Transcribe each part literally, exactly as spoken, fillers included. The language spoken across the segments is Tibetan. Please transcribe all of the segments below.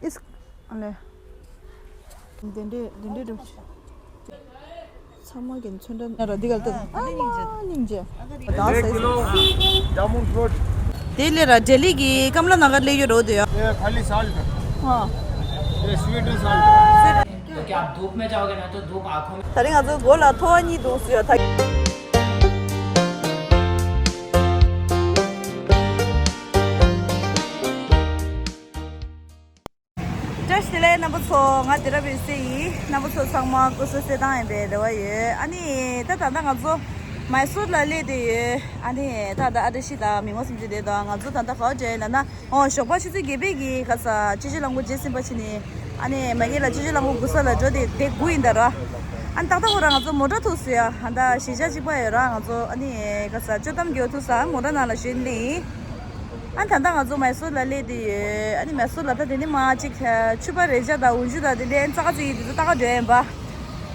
ཨིས། ཨ་ལེ། དེ་འདྲས་དེ་འདྲས་འགྲོ། ཚང་མ་གི་ཚོན་ཁྲ་ན་ར་འདི་ག་ལྟ། ཨ་མ་སྙིང་རྗེ། ད་ཟེར། जामुन फ्रूट। དེ་ལས་ར་ལྡི་ལི་གི་ཀམ་ལ་ན་གར་སླེབས་ཡོད་རོ་དེ་ཡ། ये खाली साल्ट। हाँ। ये स्वीट है साल्ट। तो क्या आप धूप में जाओगे ना तो धूप आंखों में। ད་རིང་ང་ཚོ་མགོ་ལ་ཐོ་བ་གཉིས་འདུག་ཟེར་ཡ་ད། བཀྲ་ཤིས་བདེ་ལེགས་རྣམ་པ་ཚོ། ང་དེ་ར་བི་སི་ཡིན། རྣམ་པ་ཚོ་ཚང་མ་སྐུ་གཟུགས་གསལ་ཐང་ཡིན་པའི་རེ་བ་ཡོད། ཨ་ནི་ད་ད་ལྟ་ང་ཚོ་མའི་སུར་ལ་སླེབས་བསྡད་ཡོད། ཨ་ནི་ད་ད་ཨ་བཀྲ་ཤིས་དང་མི་མོ་སུམ་ཅུ་བསྡད་དང་ང་ཚོ་ད་ལྟ་ག་བ་འགྲོ་ཡིན་ལབ་ན། ཨོ་ཞོགས་པ་ཆུ་ཚོད་བརྒྱད་པའི་གི་ག་ས་སྤྱི་སྤྱོད་རླངས་འཁོར་བརྗེ་ཟིན་པ་ཕྱིན་ནས། ཨ་ནི་མ་གི་ལ་སྤྱི་སྤྱོད་རླངས་འཁོར་དགུ་ས་ལ་འགྲོ་དེ་དེ་དགུ་ཡིན་ད་ར། ཨ་ནི་ཏག་ཏག་ཁོ་རང་ང་ཚོ་མོ་ཊ་ཐུག་སོང་ཡ། ཨ་ད་གཞིས་ཆགས་གཅིག་པ་ཡོད་ར། ང་ཚོ་ཨ་ནི་ག་ས་ཅོ་ཏམ་གྱོ་ཐུག་ས་མོ་ཊ་ནང་ལ་ཞོན་ནི། ཨ་ད་ལྟ་ང་ཚོ་མའི་སུར་ལ་སླེབས་བསྡད་ཡོད། ཨ་ནི་མའི་སུར་ལ་ད་དེ་ནི་མ་གཅིག་ཕྱུ་པ་རེ་ཅག་དང་འོ་ཇུ་དང་དེ་འདྲའི་ཙག་ཙིག་ཡིན་དེ་ཚོ་ལྟ་ག་འགྲོ་ཡིན་པ།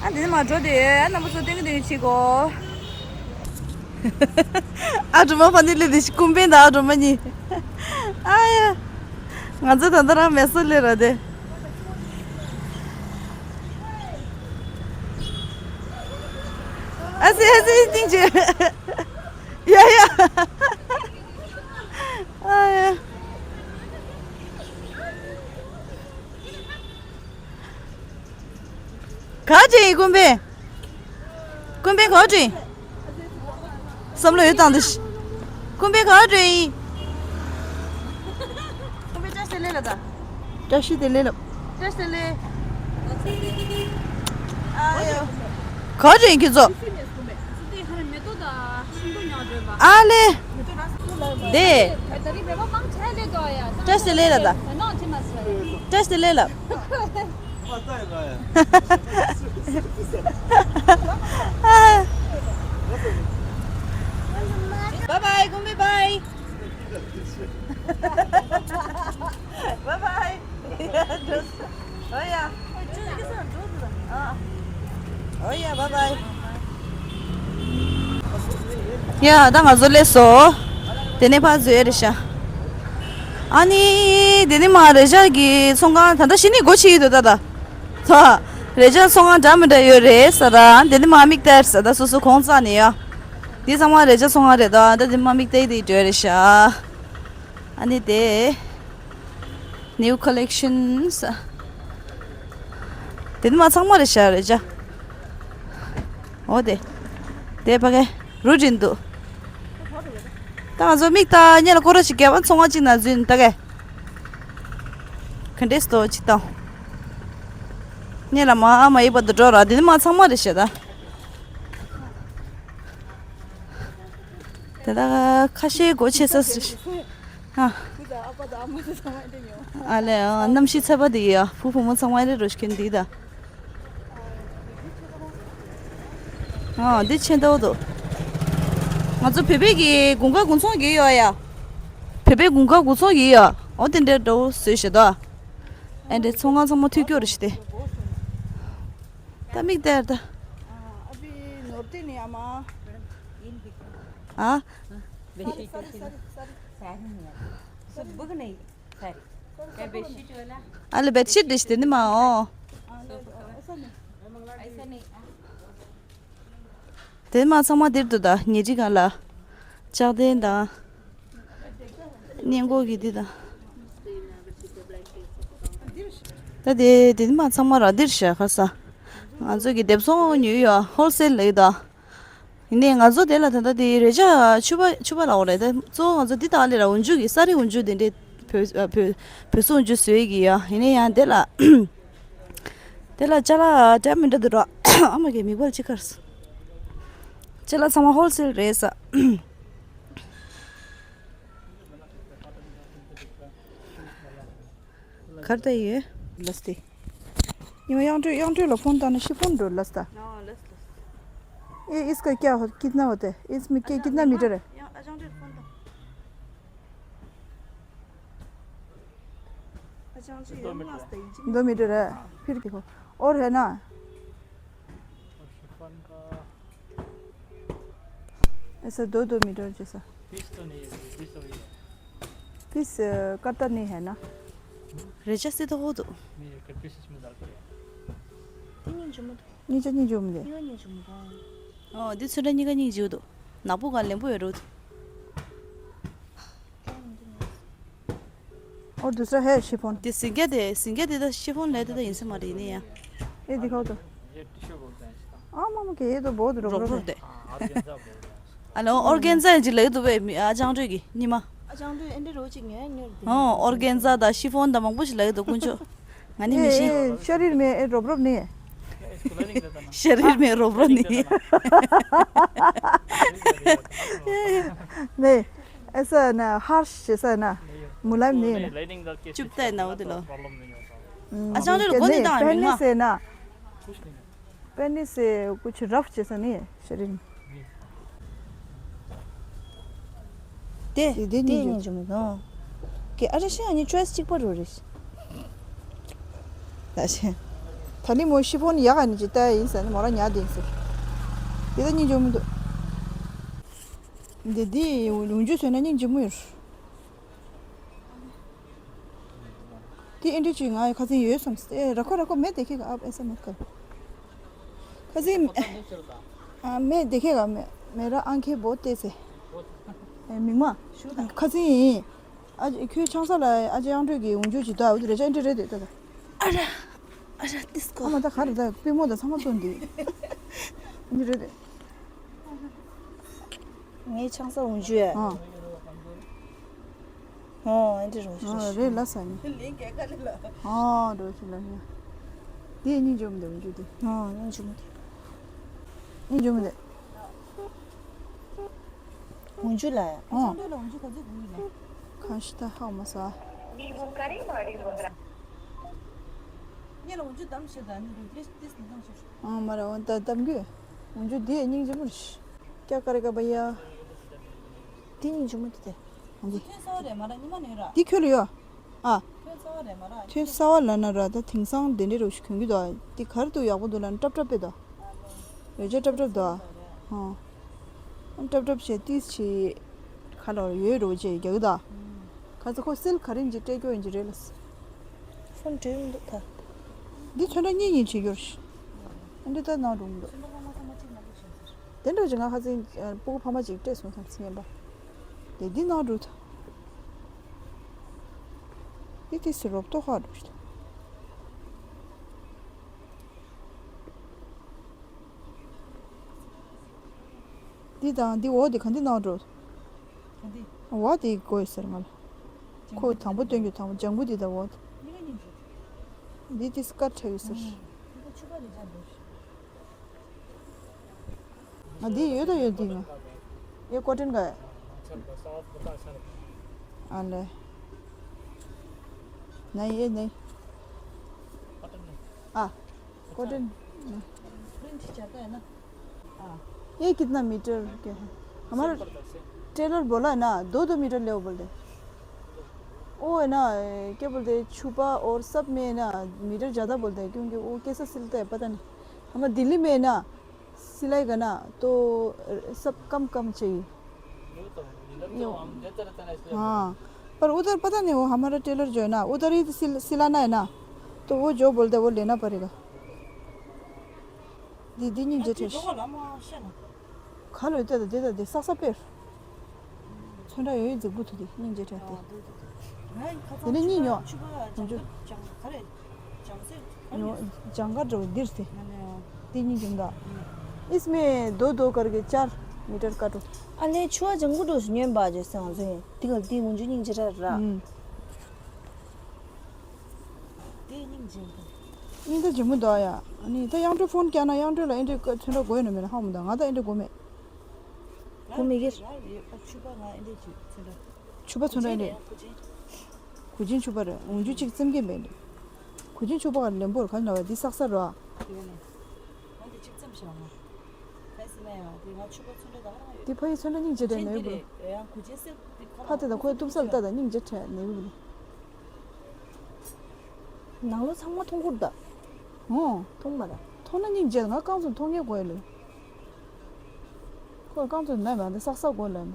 ཨ་དེ་ནི་མ་འགྲོ་བསྡད་ཡོད། ཨ་རྣམ་པ་ཚོ་སྟོན་གི་སྟོན་གི་བྱེད་གོ། ཨ་སྒྲོལ་མ་ཕ་ནི་སླེབས་བསྡད་ཤག་ཀུན་དཔོན་དང་ཨ་སྒྲོལ་མ་གཉིས། ཨ་ཡ། ང་ཚོ་ད་ལྟ་རང་མའི་སུར་སླེབས་ར་དེ། ཨ་སི་ཨ་སི་སྙིང་རྗེ། ཡ་ཡ། ཨ་ཡ། ག་བྱེད་ཡིན་ཀུན་དཔོན། ཀུན་དཔོན་ག་བྱེད་ཡིན། བསམ་བློ་ཡོད་དང་འདི། ཀུན་དཔོན་ག་བྱེད་ཡིན། ཀུན་དཔོན་བཀྲ་ཤིས་བདེ་ལེགས་ལ་ད། བཀྲ་ཤིས་བདེ་ལེགས་ལ། བཀྲ་ཤིས་བདེ་ལེགས། ཨ་ཡོ། ག་བྱེད་ཡིན་ཁྱེད་ཚོ། ཨ་ལེ། དེ། བཀྲ་ཤིས་བདེ་ལེགས་ལ་ད། བཀྲ་ཤིས་བདེ་ལེགས་ལ་ད། བཀྲ་ཤིས་བདེ་ལེགས་ལ། Bye bye, ཀུན་དཔོན་bye. Bye bye. ཨོ་ཡ། ཨོ་ཡ། bye bye. ཡ་ད་ང་ཚོ་སླེབས་སོང་། དེ་ནས་ཕར་འཛུལ་ཡ་རེད་ཤག་ཨ་ནི་དེ་ནས་མ་རེ་ཅག་གི་ཚོང་ཁང་ད་ལྟ་གཞི་ནས་སྒོ་ཕྱེ་ཡི་འདུག་ད་ད། ད་རེ་ཅག་ཚོང་ཁང་འདྲ་མི་འདྲ་ཡོད་རེད་ཟེར་ར། དེ་ནས་མ་མིག་སྟེར་ཟེར། ད་སོ་སོ་གོང་རྩ་ནས་ཡ། འདི་ཚང་མ་རེ་ཅག་ཚོང་ཁང་རེད་ད། ད་དེ་མ་མིག་སྟེར་དེ་འགྲོ་ཡ་རེད་ཤག་ཨ་ནི་དེ། New collections. དེ་ནི་མ་ཚང་མ་རེད་ཤག་རེ་ཅག་ཨོ་དེ། དེ་ཕ་གི་རུ་འགྲིམ་འདུག་ད་ང་ཚོ་མིག་ལྟ་སྔོན་ལ་སྐོར་ར་ཞིག་རྒྱབ། ཨ་ཚོང་ཁང་གཅིག་ནང་འཛུལ་ད་གི། ག་འདྲས་སྟོ་ཅིག་དང་། སྔོན་ལ་མ་ཨ་མ་ཡིབ་པ་དུ་འགྲོ་ར། དེ་ནི་མ་ཚང་མ་རེད་ཤག་ད། དེ་དག་ཁ་ཤས་སྒོ་ཕྱེ་ས་ཟེར། ཨ། ཨ་ལེ། ཨ་གནམ་གཤིས་ཚ་བ་འདི་ཡ། བུ་བུ་མོ་ཚང་མ་རེ་རོ་ཤི་ཁན་འདི་ད། ཨ་འདི་ཆེན་ཏོ་འདུག་ང་ཚོ་བོད་པའི་གི་དགུན་ཁ་དགུན་ཚོང་གི་ཡོད་ཡ། བོད་པའི་དགུན་ཁ་དགུན་ཚོང་གི་ཡོད། ཨོ་དེ་འདྲའི་འདྲ་བོ་བཟོས་ཤག་ད། ཨེ་འདྲའི་ཚོང་ཁང་ཚང་མ་མཐུད་སྐྱོར་རེ་ཞིག་སྟེ། ད་མིག་དེར་ད། अभी नोरते नहीं आमा। हाँ? सारी, सारी, सारी। सारी नहीं है। सब बुक नहीं, सारी। क्या बेडशीट वाला? अरे बेडशीट दिस देने मा ओ। ऐसा नहीं। ऐसा नहीं। དེ་མ་ཚང་མ་འདིར་འདུག་ད་ཉལ་ཁྲི་སྒང་ལ། ལྕགས་རྟེན་དང་། སྔས་མགོ་གི་འདི་དང་། ད་དེ་དེ་མ་ཚང་མ་ར་འདིར་བཞག་ཁ་ས། ང་ཚོ་གི་སྡེབ་ཚོང་ཉོས་ཡོད། ཧོལ་སེལ་ལ་ཡོད་ད། ཡིན་ནའི་ང་ཚོ་དེ་ལ་ད་ལྟ་དེ་རེ་ཅག་ཕྱུ་པ་ཕྱུ་པ་ལ་འོ་རེད་ད། གཙོ་བོ་ང་ཚོ་འདི་དག་ལས་ར་འོན་ཆུ་གི་ས་རི་འོན་ཆུ་དེ་འདྲས་བོད་བོད་བོད་སོག་འོན་ཆུ་བཟོས་གི་ཡ། ཡིན་ནའི་ཡང་དེ་ལ། དེ་ལ་ཅ་ལག་འདྲ་མི་འདྲ་འདུག་ར། ཨ་མ་གི་མིག་པར་ཅི་ཁར། ཅ་ལག་ཚང་མ་ཧོལ་སེལ་རེད་ས། ཁར་ད་ཡོད། ལས་ཏེ། ཉི་མ་གཡང་སྒྲོལ་གཡང་སྒྲོལ་ལ་ཕོན་བཏང་ན་ཤི་ཕོན་འགྲོ་ལས་ད། हाँ, लस, लस। ये इसका क्या हो, कितना होता है? इसमें के-, कितना मीटर है? दो मीटर है, फिर देखो। और है ना? ऐसा दो दो मीटर जैसा। पीस तो नहीं है, पीस तो वही है। पीस, अ, कटा नहीं है ना? རེ་ཆ་སི་ཏོ་ཧོ་དུ། དེ་སྙིང་རྗེ་མོ་འདུག་གཉིས་ཆ་སྙིང་རྗེ་མོ་འདུག་གཉིས་ཀ་སྙིང་རྗེ་མོ་འདུག་ཨོ་དེ་ཚོ་འདྲ་གཉིས་ཀ་སྙིང་རྗེ་མོ་འདུག་ནག་པོ་ག་ལེན་པོ་ཡོད་རུ། और दूसरा है शिफॉन। དེ་སིང་གེ་དེ་སིང་གེ་དེ་ད་ཤི་ཕོན་ལས་དེ་ད་ཡིན་ས་མ་རེད་ནི་ཡ། ये दिखाओ तो। ये टिश्यू बोलते हैं इसका। हाँ मामा के ये तो बहुत रबर है। ཨ་ལོ་ཨོར་གན་ཛ་ཅིག་ལབ་འདུག་པས་མི་ཨ་ཅང་ཀྲོས་ཀྱི་ཉི་མ། ཨ་ཅང་ཀྲོས་ཨེ་འདྲ་རོ་ཅིག་ངས་ཉོར་དེ། ཨོ་ཨོར་གན་ཛ་དང་ཤི་ཕོན་དང་མང་པོ་ཞིག་ལབ་འདུག་དཀོན་མཆོག་ང་ནི་མི་ཤེས། शरीर में ये रबर नहीं है। शरीर में रबर नहीं है। नहीं, ऐसा ना हार्श जैसा ना, मुलायम नहीं है ना। चुभता है ना वो दिलो। ཨ་ཅང་ཀྲོས་ལ་གོ་ནི་དང་མི་མ། पहनने से ना, पहनने से कुछ रफ जैसा नहीं है शरीर में। དེ་དེ་དེ་སྙིང་རྗེ་མོ་དང་། ཀེ་ཨ་རེ་ཤི་ཨ་ནི་ཅོའི་སི་གཅིག་པ་རུ་རེ་ཤི། ད་ཤི། ད་ལི་མོ་ཤི་ཕོན་ཡག་ཨ་ནི་ཅི་ལྟ་ཡིན་ཟེར་ནི་མོ་ར་ཉལ་དེ་ཡིན་ཟེར། དེ་ད་སྙིང་རྗེ་མོ་འདུག་འདི་འདི་ཡོང་རྒྱུ་བཟོས་ན་སྙིང་རྗེ་མོ་ཡོད། དེ་ཨེ་འདྲ་ཅིག་ང་ཁ་སང་ཡོད་བསམ་སྟེ། रखो रखो, मैं देखेगा, आप ऐसा मत करो। ཁ་སང་ཨ་मैं देखेगा, मैं, मेरा आंखें बहुत तेज है। ཨེ་མིག་མ། ཁ་སང་ཨ་ཁྱོད་ཆང་ས་ལ་ཨ་ཅེ་གཡང་སྒྲོལ་གྱི་འོང་རྒྱུ་ཅིག་ད་འུ་དེ་རེ་ཅག་ཨེ་འདྲ་རེད་དེ་ད་ད། ཨ་ར་ཨ་ར་ཏིས་ཀོ། ཨ་མ་ད་ག་རེ་ད་པུས་མོ་ད་ཚང་མ་བཙོན་དེ་ཨེ་འདྲ་རེད་དེ། ངའི་ཆང་ས་འོང་རྒྱུ་ཡ། ཨ། ཨོ་ཨེ་འདྲ་རོ་ཨ་ཞུ། རེད་ལ་ས་ནི། ལིང་གེ་ཀ་ལི་ལ། ཨ་རོ་ཞུ་ལ་ཡ། དེ་སྙིང་རྗེ་མོ་འདུག་འོང་རྒྱུ་དེ། ཨ་སྙིང་རྗེ་མོ་འདུག་སྙིང་རྗེ་མོ་འདུག་འོང་རྒྱུ་ལ་ཡ། ཨ། ཁ་ཤི་ད་ཧ་མ་ས། ཉེ་ལ་འོང་རྒྱུ་གཏམ་ཤི་ད་ནི་རུ་ཏེ་ཏེ་སི་གཏམ་ཤི། ཨ་མ་ར་འོང་ད་གཏམ་རྒྱུ། འོང་རྒྱུ་དེ་སྙིང་རྗེ་མོ་རེད། ཀྱ་ཀ་རེ་ཀ་བ་ཡ། དེ་སྙིང་རྗེ་མོ་དེ་དེ། འདི། ཐོན་ས་བ་རེད་མ་ར་ཉི་མ་ནས་ར། འདི་ཁྱོད་ལ་ཡོད། ཨ། ཐོན་ས་བ་རེད་མ་ར། ཐོན་ས་བ་ལ་ན་ར་ད་དེང་སང་དེ་འདྲའི་རོ་ཞིག་གྱོན་གྱི་འདུག་འདི་ག་རེ་འདུག་ཡག་པོ་འདུག་ལ་ན་ཀྲབ་ཀྲབ་པེ་འདུག་ཡོད་ཅེ་ཀྲབ་ཀྲབ་འདུག་ཨ། ཀྲབ་ཀྲབ་བྱས་ཏིས་ཆི། ཁ་ལོར་ཡོད་རོ་ཅེ་རྒྱག་གི་འདུག་ཁ་ཚ་ཁོ་སིལ་ག་རེ་ཡིན་གྱི་སྤྲད་རྒྱུ་ཡིན་གྱི་རེད་ལ། ཕོན་འགྲོ་མི་འདུག་ད། འདི་ཚོན་ཁྲ་གཉིས་གཉིས་བྱེད་རྒྱུར། འདི་ལྟར་གནང་རུང་འདུག་དེ་འདྲ་ཅིག་ང་ཁ་སང་སྤུ་གུ་ཕ་མ་ཅིག་སྤྲད་སོང་ཙང་ཚིག་ངན་པ། དེ་འདི་གནང་རུང་ད། འདི་དེ་སི་རོབ་ཏོ་ཧ་འགྲོ་ཤི། འདི་དང་འདི་འོག་འདི་ག་འདི་གནང་འགྲོ། ག་འདི། འོག་འདི་དགོས་ཟེར་ང་ལ། ཁོ་དང་པོ་སྟོན་རྒྱུ་དང་པོ་ལྗང་གུ་འདི་དང་འོག་འདི། གཉིས་ཀ་གཉིས་རེད། འདི་དེ་སི་ཀར་ཁྲ་ཡོད་ཟེར། འདི་ད་ཕྱུ་པ་རེད་ཅག་འདུག་ང་འདི་ཡོད་ད་ཡོད་འདི་ང་། ཡེ་ཀོ་ཏན་ག། ཨ་ལེ། ནའི་ཡེ་ནའི། ཨ། ཀོ་ཏན། प्रिंट चाहता है ना। ये कितना मीटर के है? हमारा टेलर बोला है ना, दो दो मीटर ले बोल दे। वो है ना, क्या बोलते हैं, छुपा और सब में है ना, मीटर ज़्यादा बोलते हैं, क्योंकि वो कैसा सिलता है पता नहीं। हमारा दिल्ली में है ना, सिलाई का ना, तो सब कम कम चाहिए। हाँ, पर उधर पता नहीं, वो हमारा टेलर जो है ना, उधर ही सिल, सिलाना है ना, तो वो जो बोलते हैं, वो लेना पड़ेगा। འདི་འདི་སྙིང་རྗེ་ཁྲལ། ག་ལོས་དེ་དང་དེ་དང་དེ་སག་སག་པེར། ཚོན་ཁྲ་ཡོད་ཡོད་འཛིག་པོ་ཐུ་དེ་སྙིང་རྗེ་ཁྲལ་དེ། དེ་ནས་གཉིས་ཉོ། ཉོ། ལྗང་དཀར་འདྲ་བོ་འདིར་དེ། དེ་སྙིང་རྗེ་མདའ། इसमें दो दो करके चार मीटर काटो। ཨ་ལས་ཆུ་བ་ལྗང་གུ་འགྲོ་ཞུ་ཉན་པ་ཇེ་སང་ཟོ་ཡིན་དེ་ག་དེ་ངུ་ཇུ་སྙིང་རྗེ་ཁྲལ་ར། དེ་སྙིང་རྗེ་མདའ། ཨིན་ད་ཇི་མོ་འདུག་ཡ། ཨ་ནི་ད་གཡང་སྒྲོལ་ཕོན་བཀྱག་ན་གཡང་སྒྲོལ་ལ་ཨེ་འདྲའི་ཚོན་ཁྲ་དགོས་ནི་མེད་ན་ཧ་མོ་འདུག་ང་ད་ཨེ་འདྲའི་དགོས་མེད། དགོས་མེད་ཀྱི། ཕྱུ་པ་ང་ཨེ་འདྲའི་ཅིག་ཚོན་ཁྲ། ཕྱུ་པ་ཚོན་ཁྲ་ཨེ་འདྲའི། གུ་ཅན་ཕྱུ་པ་རེད། འོང་རྒྱུ་གཅིག་བཙེམ་གྱི་མེད་འདི། གུ་ཅན་ཕྱུ་པ་ག་ལེན་པོར་ག་ལ་བ་འདི་སག་ས་རོ། འདི་ཕ་ཡི་ཚོན་ཁྲ་སྙིང་རྗེ་དྲན་ནས་བུ། ཕ་དེ་དང་ཁོའི་གཏུབ་ས་ལ་ལྟ་དང་སྙིང་རྗེ་དྲན་ནས་བུ། ནང་ལོ་ཚང་མ་མཐོང་གུར་ད། ཨོ། མཐོང་མ་ད། མཐོང་ན་སྙིང་རྗེ་ང་རྐང་ཚོ་མཐོང་ངེས་དགོས་ལེ། ཁོས་རྐང་ཚོ་ན་མ་འདི་སག་ས་དགོས་ལེ་མ།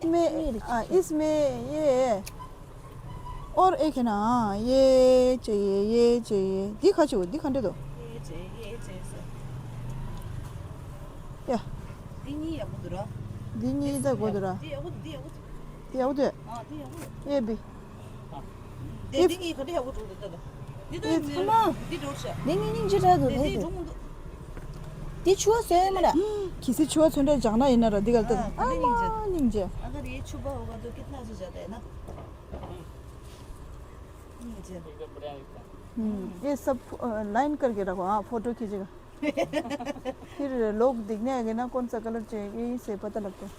इसमें, हाँ, इसमें ये है। और एक है ना, हाँ, ये चाहिए, ये चाहिए। འདི་ག་ཅིག་འདི་ག་འདྲ་འདུག ये चाहिए, ये चाहिए सर। ཡ། འདི་གཉིས་ཡག་པོ་འདུག་ར། འདི་གཉིས་ད་དགོས་འདུག་ར། འདི་ཡག་པོ་འདུག་འདི་ཡག་པོ་འདུག་འདི་ཡག་པོ་འདུག་ཨ། འདི་ཡག་པོ་འདུག་ཨེ་བི། དེ་འདི་གཉིས་ག་འདྲ་ཡག་པོ་འགྲོ་འདུག་ལྟ་ད། འདི་ད་འདི་ཚང་མ། འདི་འགྲོ་ཤག་འདི་གཉིས་སྙིང་རྗེ་དྲགས་འདུག་དེ་འདི་འགྲོ་མི་འདུག་འདི་ཆུ་བ་བཟོས་ཡོད་མ་རེད། གལ་སྲིད་ཆུ་བ་ཚོན་ཁྲ་སྦྱངས་ན་ཡིན་ན་ར་འདི་ག་ལྟ་ད། ཨ་མ་སྙིང་རྗེ། अगर ये छुपा होगा तो कितना अच्छा जाता है ना। ये सब लाइन करके रखो। हाँ, फोटो खींचेगा। फिर लोग देखने आएंगे ना, कौन सा कलर चाहिए, यहीं से पता लगता है।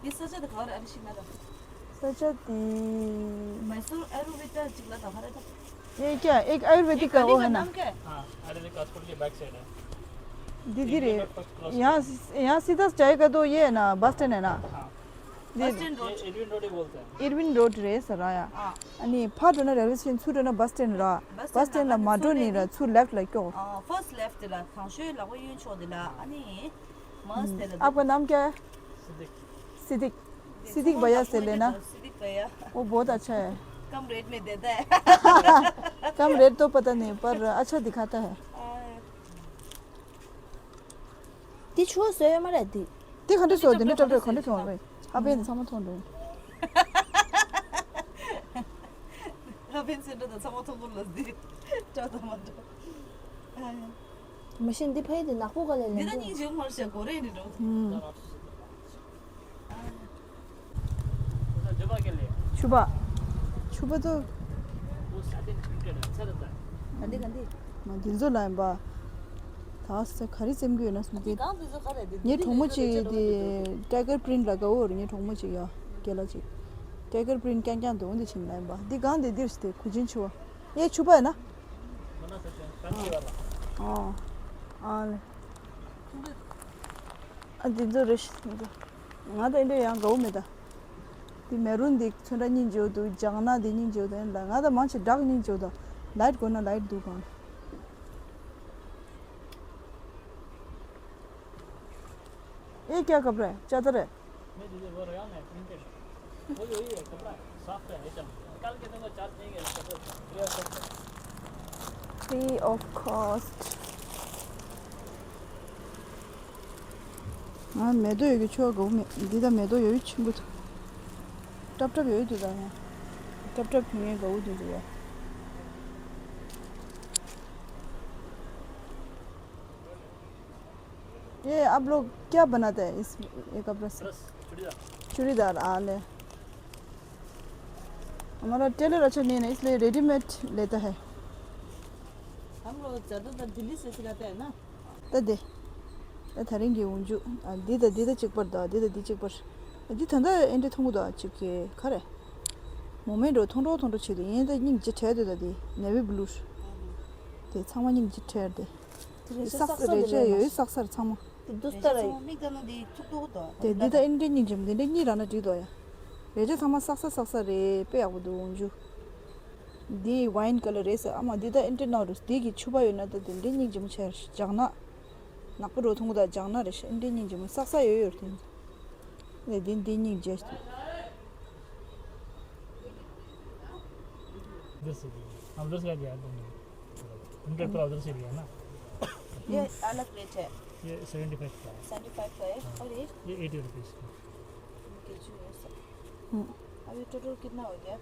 ये सजा दिखा रहा है अभी शिमला का। सजा दी। मैसूर आयुर्वेदिक चिकला दिखा रहा था। ये क्या, एक आयुर्वेदिक का वो है ना? नाम क्या है? हाँ, आयुर्वेदिक हॉस्पिटल के बैक साइड है। दीदी रे, यहाँ, यहाँ सीधा जाएगा तो ये है ना, बस स्टैंड है ना? हाँ। Bus stand road. ये इरविन रोड ही बोलते हैं। इरविन रोड रे सराया। हाँ। अनि ཕར་འགྲོ་ན་རེལ་ཝེ་སི་ཊེ་ཤན། ཚུར་འགྲོ་ན་བྷ་སི་སི་ཊེན་ར། བྷ་སི་སི་ཊེན་ལ་མ་འགྲོ་ནི་ར། ཚུར་ལེབ་ཊི་ལ་སྐྱོ། ཨ། ཕར་སི་ལེབ་ཊི་ལ་དང་ཤོས་ལ་ཁོ་གཡོན་ཕྱོགས་དེ་ལ། ཨ་ནི་མ་སི་དེ་ལ། आपका नाम क्या है? सिद्दीक। सिद्दीक। सिद्दीक भैया से लेना। सिद्दीक भैया। वो बहुत अच्छा है। कम रेट में देता है। कम रेट तो पता नहीं, पर अच्छा दिखाता है। ཨ། དེ་ཆུ་བ་བཟོས་ཡོད་མ་རེད་དེ། དེ་ག་འདྲ་བཟོ། དེ་འདྲ་ཀྲབ་ཀྲབ་ག་འདྲ་ཐོན་རེད། ཨ་ཕན་ཚང་མ་ཐོན་རེད། ཨ་ཕན་ཚེ་འདྲ་དང་ཚང་མ་ཐོན་པོ་ལ་དེ་ཀྲབ་དང་མ་ཀྲབ། མ་གཞི་འདི་ཕ་ཡི་དེ་ནག་པོ་ག་ལས་འདི་ལེན་ད་གོ། སྙིང་རྗེ་མོ་ཞེ་གོ་རེ་ནི་འགྲོ། ཆུ་བ། ཆུ་བ་དོ། ག་འདི་ག་འདི། ང་འདི་ཚོ་ལ་ཡིན་པ། ད་ས་ག་རེ་སེམས་ཀྱི་ཡོད་ན་སུམ་ཅུ། ངའི་གྲོགས་མོ་ཅིག་དེ་ཊའི་གར་པི་རིན་ལ་དགའ་བོ་རེད། ངའི་གྲོགས་མོ་ཅིག་ཡ། རྒན་ལགས་ཅིག་ཊའི་གར་པི་རིན་རྐྱང་རྐྱང་དུ་འོང་དུ་ཕྱིན་ལ་ཡིན་པ། འདི་གང་དེ་འདིར་ཞིག་དེ་གོས་ཆེན་ཆུ་བ། ཡའི་ཆུ་བ་ཡིན་ན། ཨ། ཨ་ལེ། ཨ་འདི་ཚོ་རེད་ཤི་འདི་ཚོ། ང་ད་འདི་འདྲ་ཡང་དགའ་བོ་མེད་ད། འདི་མེ་རུན་འདི་ཚོན་ཁྲ་སྙིང་རྗེ་བོ་འདུག་ལྗང་ནག་འདི་སྙིང་རྗེ་བོ་འདུག་ཡིན་ལ། ང་ད་མང་ཆེ་ཌག་སྙིང་རྗེ་བོ་འདུག་ལའིཊ་དགོས་ན་ལའིཊ་འདུག་གང་། ये क्या कपड़ा है? चादर है? नहीं दीदी, वो रयान है, प्रिंटेड है। वही, वही है, कपड़ा है, सॉफ्ट है एकदम। निकाल के दूंगा, चार्ज नहीं है इसका, तो free of cost. Free of cost. ང་མེ་ཏོག་ཡོད་ཀྱི་ཆོག་དགའ་བོ་མེད། འདི་ད་མེ་ཏོག་ཡོད་ཆེན་པོ་འདུག་ཀྲབ་ཀྲབ་ཡོད་འདུག་ད་ཡང་། ཀྲབ་ཀྲབ་ཕུལ་ངེས་དགའ་བོ་འདུག་འདུག་ཡ། ये आप लोग क्या बनाते हैं इस, ये कपड़ा से? बस, चूड़ीदार। चूड़ीदार, आ ले। हमारा टेलर अच्छा नहीं है ना, इसलिए रेडीमेड लेता है। हम लोग ज़्यादातर दिल्ली से सिलाते हैं ना। ད་དེ། ད་ད་རིང་གི་འོག་འཇུག་ཨ། འདི་ད་འདི་ད་གཅིག་པར་ད། འདི་ད་འདི་གཅིག་པར། འདི་ད་ད་ཨེ་འདྲ་མཐོང་གི་འདུག་ཨ། གཅིག་གི་ག་རེ། མོ་མེ་འགྲོ་མཐོང་འགྲོ་མཐོང་འགྲོ་བྱེད་དུ་ཡིན། ད་སྙིང་རྗེ་བྲལ་འདུག་ད་འདི་ནེ་ཝི་བྷུ་ལུ། དེ་ཚང་མ་སྙིང་རྗེ་བྲལ་ཏེ། དེ་རེ་ཆ་སག་སག་རེ་ཆ་ཡོད་སག་སར་ཚང་མ། དེ་དུ་ལྟ་ར་ཡིན། མིག་ལྟ་ན་འདི་ཚུགས་ཏོག་ཏོ། དེ་འདི་ད་ཨེ་འདྲ་སྙིང་རྗེ་མོ། འདི་འདྲ་གཉིས་རག་ན་འགྲིག་འདུག་ཡ། རེ་ཆ་ཚང་མ་སག་ས་སག་ས་རེད། དཔེ་ཡག་པོ་འདུག་འོག་འཇུག་འདི་ཝའིན་ཀ་ལར་རེད་ཟེར། ཨ་མ་འདི་ད་ཨེ་འདྲ་ནོར་རུ་འདི་གི་ཕྱུ་པ་ཡོད་ན་ད་དེ་འདྲའི་སྙིང་རྗེ་མོ་ཆེ། ལྗང་ནག་ནག་པོ་འགྲོ་མཐོང་གི་ད། ལྗང་ནག་རེད་ཤག་ཨེ་འདྲའི་སྙིང་རྗེ་མོ། སག་ས་ཡོད་ཡོད་རེད་དེ། ལས་འདི་འདི་སྙིང་རྗེ་ཞིག ये अलग रेट है। ये सेवेंटी फ़ाइव का है। सेवेंटी फ़ाइव का है। और ये? ये एटी रुपीज़ का। अभी टोटल कितना हो गया?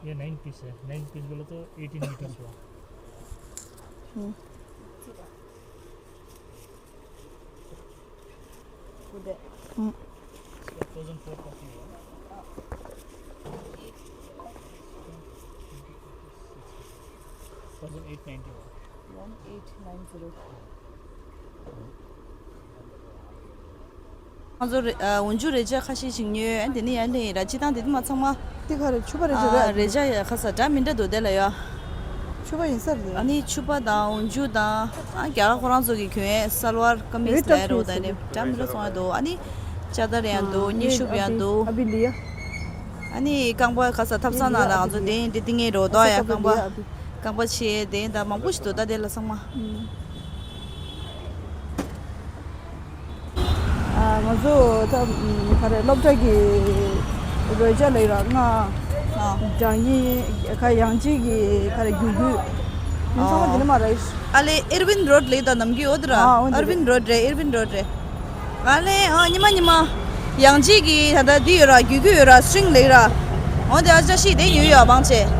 ये नाइन पीस है। नाइन पीस बोले तो एटीन मीटर्स हुआ। ང་ཚོ་རེ་ཨ་འོག་འཇུག་རེ་ཆ་ཁ་ཤས་ཤིག་ཉོས། ཨ་དེ་ནས་ཡར་སླེབས་ཡིན་ར། སྤྱིར་བཏང་དེ་དུ་མ་ཚང་མ། དེ་ག་རེ་ཕྱུ་པ་རེ་ཆ་རེད། རེ་ཆ་ཡ་ཁ་ས་འདྲ་མི་འདྲ་འདུག་དེ་ལ་ཡ། ཕྱུ་པ་ཡིན་ས་རེད། ཨ་ནི་ཕྱུ་པ་དང་འོག་འཇུག་དང་། ཨ་རྒྱ་གར་ཁོ་རང་ཚོ་གི་གྱོན་ཡས་སལ་ཝར་ཀ་མིས་ལ་ཡ་རོ། ད་ནི་འདྲ་མི་འདྲ་ཚོང་ཡ་འདུག་ཨ་ནི་ཅ་དར་ཡང་འདུག་སྙེ་ཤུབས་ཡང་འདུག་ཨ་ནི་རྐང་པ་ཁ་ས་ཐབ་ཚང་ནང་ལ་ང་ཚོ་དེ་འདི་ཏིང་ངེ་རོ་དོ་ཡ། རྐང་པ་རྐང་པ་ཆེ་དེ་འདྲ་མང་པོ་ཞིག་འདུག་ད་དེ་ལ་ཚང་མ། ཨ། ང་ཚོ་ད་ག་རེ་སློབ་གྲྭ་གི་རོལ་ཆ་ལས་ར་ལྔ། ཨ། སྦྲང་ཡིན་ཁ་ཡང་ཅིག་གི་ག་རེ་རྒྱུ་རྒྱུ། ཡིན་ཚང་མ་འདི་ནས་མ་རེད། ཨ་ལེ་ཨེར་ཝིན་རོཌ་ལས་ད་ནམ་གི་འོ་དེ་ར། ཨ་འོ་དེ་ཨེར་ཝིན་རོཌ་རེད། ཨེར་ཝིན་རོཌ་རེད། ཨ་ལེ་ཨ་ཉི་མ་ཉི་མ། ཡང་ཅིག་གི་ད་ལྟ་འདི་ཡོད་ར་རྒྱུ་རྒྱུ་ཡོད་ར་སི་ཊིང་ལས་ར། འོ་དེ་ཨ་ཅག་ཤི་དེ་ཉོས་ཡོད་ཨ་བང་ཆེ། ཨ།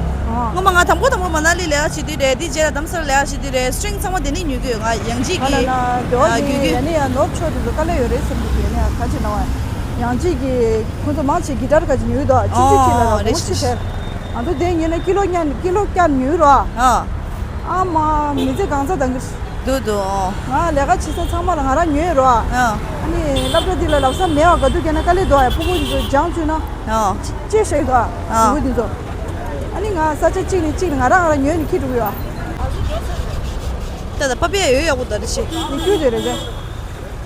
ངོ་མ་ང་དང་པོ་དང་པོ་མ་ན་ལི་ལས་ཨ་ཅི་དུས་རེད། འདི་རྗེས་ལ་དམ་སར་ལས་ཨ་ཅི་དུས་རེད། སི་ཊིང་ཚང་མ་དེ་ནས་ཉོས་གི་ཡོད། ང་ཡང་ཅིག་གི་ཨ་ལ་ལ་དེ་བ་ཨ་དེ་རྒྱུ་རྒྱུ། ཡ་ནི་ཡ་ནོར་ཆོག་དེ་ཚོ་དཀའ་ལས་ཡོད་རེད་བསམ་གི་འདུག་ཡ་ནི་ཡ་ག་ཅི་ན་བ། ཡང་ཅིག་གི་ཁོ་ཚོ་མང་ཆེ་གི་ཊར་ག་ཅི་ཉོས་འདུག་ཨ་ཅི་ཅི་ཁྱི་ལ་ར་ཨོ་རེད་གོང་ཆི་རེད། ཕེར། ང་ཚོ་དེ་ཉོས་ན་ཀི་ལོ་ཉ་ཀི་ལོ་བརྒྱ་ཉོས་རོ། ཨ། ཨ་མ་མི་ཚེ་གང་ཚ་དང་གི། འདུག་འདུག་ཨོ། ང་ལས་ཀ་བྱེད་ས་ཚང་མ་ལ་ང་རང་ཉོས་རོ། ཨ། ཨ་ནི་སློབ་གྲྭ་འདི་ལ་ལབ་ས་མེད་བ་ག་དུས་རྒྱ་ན་དཀའ་ལས་འདུག་ཨ། ཕྲུ་གུ་འདི་ཚོ་སྦྱང་བཅུག་ན། ཨོ། ཅི་ཅི་བཤད་འདུག་ཨ། ཨ། ཕྲུ་གུ་འདི་ཚོ། ཨ་ནི་ང་ས་ཆ་གཅིག་ནས་གཅིག་ལ་ང་རང་ང་རང་ཉོས་ནས་ཁྱི་འགྲོ་གི་ཡོད་ཨ། ད་ད་པ་པའི་ཡོད་ཡག་པོ་ད་རེ་ཆེ། ནི་ཁྱུ་དེ་རེད་ཅེ།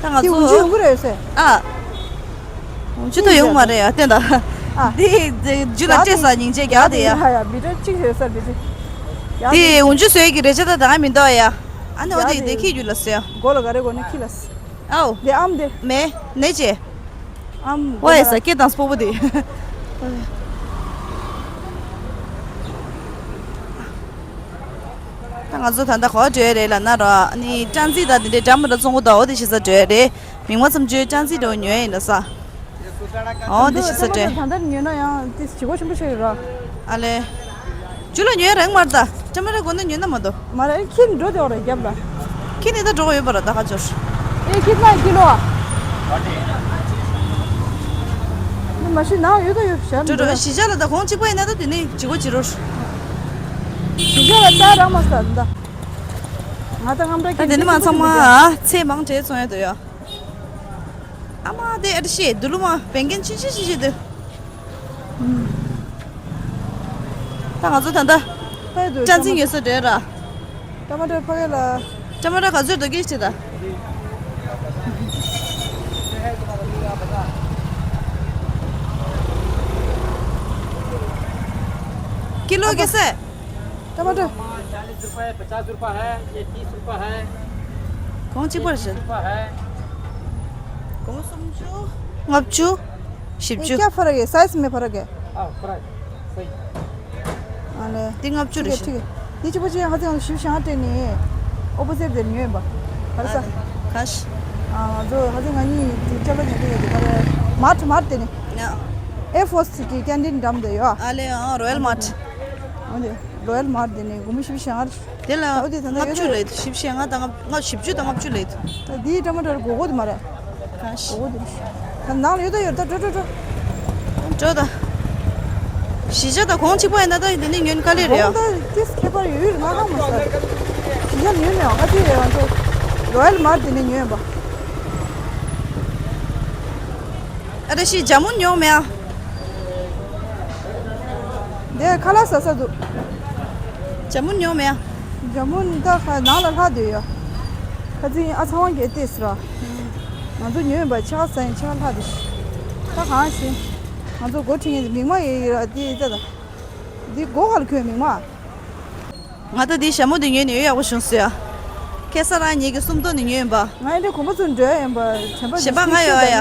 ད་ང་ཁྱི་འུན་ཆུ་ཚོ་ཡོང་གི་རེད་ཟེར། ཨ། འུན་ཆུ་ད་ཡོང་མ་རེད་ཡ་བསྟན་ད། ཨ། དེ་དེ་རྒྱུ་ལ་བྱས་ས་སྙིང་རྗེ་རྒྱག་དེ་ཡ། ཡ་ཡ་མི་འདྲ་གཅིག་ཡོད་ས་མི་འདྲ། ཡ་དེ་འུན་ཆུ་བཟོས་ཀྱི་རེད་ཆེ་ད་ད་ང་མི་འདུག་ཡ། ཨ་ནི་འོ་ཡ་དེ་དེ་དེ་ཁྱི་རྒྱུ་ལ་ཟེར། མགོ་ལ་ག་རེ་གོ་ནི་ཁྱི་ལ་ཟེར། ཨའོ། དེ་ཨམ་དེ། མེ་ནེ་ཅེ། ཨམ་མགོ་ལ། ཝའི་ས་སྐད་དང་སྤོ་བོ་དེ། ད་ང་ཚོ་ད་ལྟ་ག་པར་འགྲོ་ཡ་རེད་ལབ་ན་ར། ཨ་ནི་སྦྲང་རྩི་དང་དེ་འདྲའི་འདྲ་མི་འདྲ་བཙོང་གི་འདུག་འོ་དེ་ཤེས་ས་འགྲོ་ཡ་རེད། མིག་དམར་མཚམས་གཅོད་སྦྲང་རྩི་འདྲ་བོ་ཉོ་ཡ་ཡིན་ལ་ས། འོ་དེ་ཤེས་ས་འགྲོ་ཡ། ད་ལྟ་ཉོས་ན་ཡང་དེ་བྱེད་སྒོ་ཆེན་པོ་ཞིག་རེད་ར། ཨ་ལེ། ཇུ་ལ་ཉོ་ཡ་རེད་མར་ད། ཀྲ་མ་ར་གོ་ན་ཉོ་ན་མ་གཏོགས། མ་རེད་ཁྱི་འགྲོ་དེ་འོ་ར་རྒྱབ་ལ། ཁྱི་ནི་ད་འགྲོ་གི་ཡོད་པ་ར་ད་ཁ་ཅོར། ཨེ་ཁྱི་ན་ཀི་ལོ་ཨ། ནི་མ་ཤི་ན་ཡོད་ད་ཡོད་ཤར་འགྲོ་འགྲོ་འགྲོ། གཞིས་ཆགས་ལ་ད་གོང་གཅིག་པ་ཡིན་ན་ད་དེ་ནི་བྱེད་སྒོ་བྱེད་རོགས། གཞིས་ཆགས་ལ་ད་རང་མ་ས་ད། ང་ད་རྔམ་དྲག་ད་དེ་ནི་མ་ཚང་མ་ཨ་ཚེ་མང་གྲས་ཚོང་ཡ་དོ་ཡ། ཨ་མ་དེ་ཨེ་ཤེ་དུ་ལུ་མ་བན་རྒན་ཆི་ཆི་ཆི་ཆི་དུ། ད་ང་ཚོ་ད་ལྟ་ཕ་ཡི་དུ་སྤྲ་འཛིན་ཡོད་ས་འདྲ་ར། ཊ་མ་ཊར་ཕ་གི་ལ། ཊ་མ་ཊར་ག་ཚོད་འདུག་གི་ཅི་ད། ཀི་ལོ་གི་སེ། ཊ་མ་ཊར། चालीस रुपए, पचास रुपए है, ये तीस रुपए है। གོང་གཅིག་པར་བཞག་གོང་སུམ་ཅུ། ལྔ་བཅུ། བཞི་བཅུ། ये क्या फर्क है? साइज में फर्क है? हाँ, फर्क, सही। ཨ་ལེ། འདི་ལྔ་བཅུ་རེད་ཤག་འདི་གཅིག་པོ་གཅིག་ཡང་ཁ་ཚང་ཞིབ་ཞིང་སྤྲད་ནས་ཨོ་པོ་སི་ཊི་དེར་ཉོས་ཡིན་པ། ག་རེ་ཟ། ཨ་ལེ། ག་ཤ། ཨ་ང་ཚོ་ཁ་ཚང་ང་གཉིས་དེ་ཅ་ལག་ཉོ་གི་ཡོད་དེ་ག་རེ། མར་ཊི་མར་ཊི་དེ་ནས། ཡ། ཨེ་ཕོར་སི་གི་ཀན་ཊིན་འགྲམ་དེ་ཡོད་ཨ། ཨ་ལེ་ཨ་རོ་ཡལ་མར་ཊི། འོ་དེ་རོ་ཡལ་མར་ཊི་དེ་ནས་སྒོར་མོ་ཞིབ་ཞིང་ཨར། དེ་ལ་ཨོ་དེ་ད་ལྟ་ལྔ་བཅུ་ཡོད་རེད། བཞི་བཅུ་ལྔ་དང་ལྔ་བཅུ་ལེད། ད་འདིའི་ཊ་མ་ཊར་གོ་གོ་དེ་མ་རེད། གང་ཞིག་གོ་གོ་དེ་རེད། ད་ནང་ལ་ཡོད་ད་ཡོད་ད། འགྲོ་འགྲོ་འགྲོ། འགྲོ་ད། གཞིས་ཆགས་དང་གོང་གཅིག་པ་ཡིན་ན་ད་འདི་ནས་ཉོས་ནས་དཀའ་ལས་རེད་ཡ། གོང་ད་ཏིས་ཁྱད་པར་ཡོད་ཡོད་ང་ཧ་མ་སོང་། གཞིས་ཆགས་ཉོས་མེད་ཨ། ཁ་ཅིག་ཡོད་ང་ཚོ་རོ་ཡལ་མར་ཊི་དེ་ནས་ཉོས་ཡིན་པ། ཨ་ར་ཤི་ཇ་མུན་ཉོ་མེད་ཨ། འདི་ཁ་ལག་ཟ་ས་འདུག་ཇ་མུན་ཉོ་མེད་ཨ། ཇ་མུན་ད་ཁ་ནང་ལ་ལྷག་བསྡད་ཡོད། ཁ་ཚིག་ཨ་ཚང་བ་གས་ཏེས་ར། ང་ཚོ་ཉོས་པ་ཕྱེད་ཀ་ཟ་ཡིན་ཕྱེད་ཀ་ལྷག་བསྡད་ཤག་ད་གང་ཤེས། ང་ཚོ་སྒོ་ཁྲིད་མཁན་དེ་མིག་དམར་ཡོད་ཡོད་ར་དེ་ཡིན་ད། འདི་སྒོ་ཁ་ལ་གྱོན་མིག་དམར། ང་ད་འདི་ཞྭ་མོ་འདི་ཉོས་ནས་ཡོད་ཡག་པོ་བྱུང་ཟེར་ཡ། ཁ་སང་རང་ཉིད་ཀྱིས་སུམ་མདོ་ནས་ཉོས་ཡིན་པ། ང་ཡི་འདྲ་གོམ་པ་ཚོ་འགྲོ་ཡ་ཡིན་པ་དྲན་པ་གཞན་པ་ང་ཡོད་ཡ།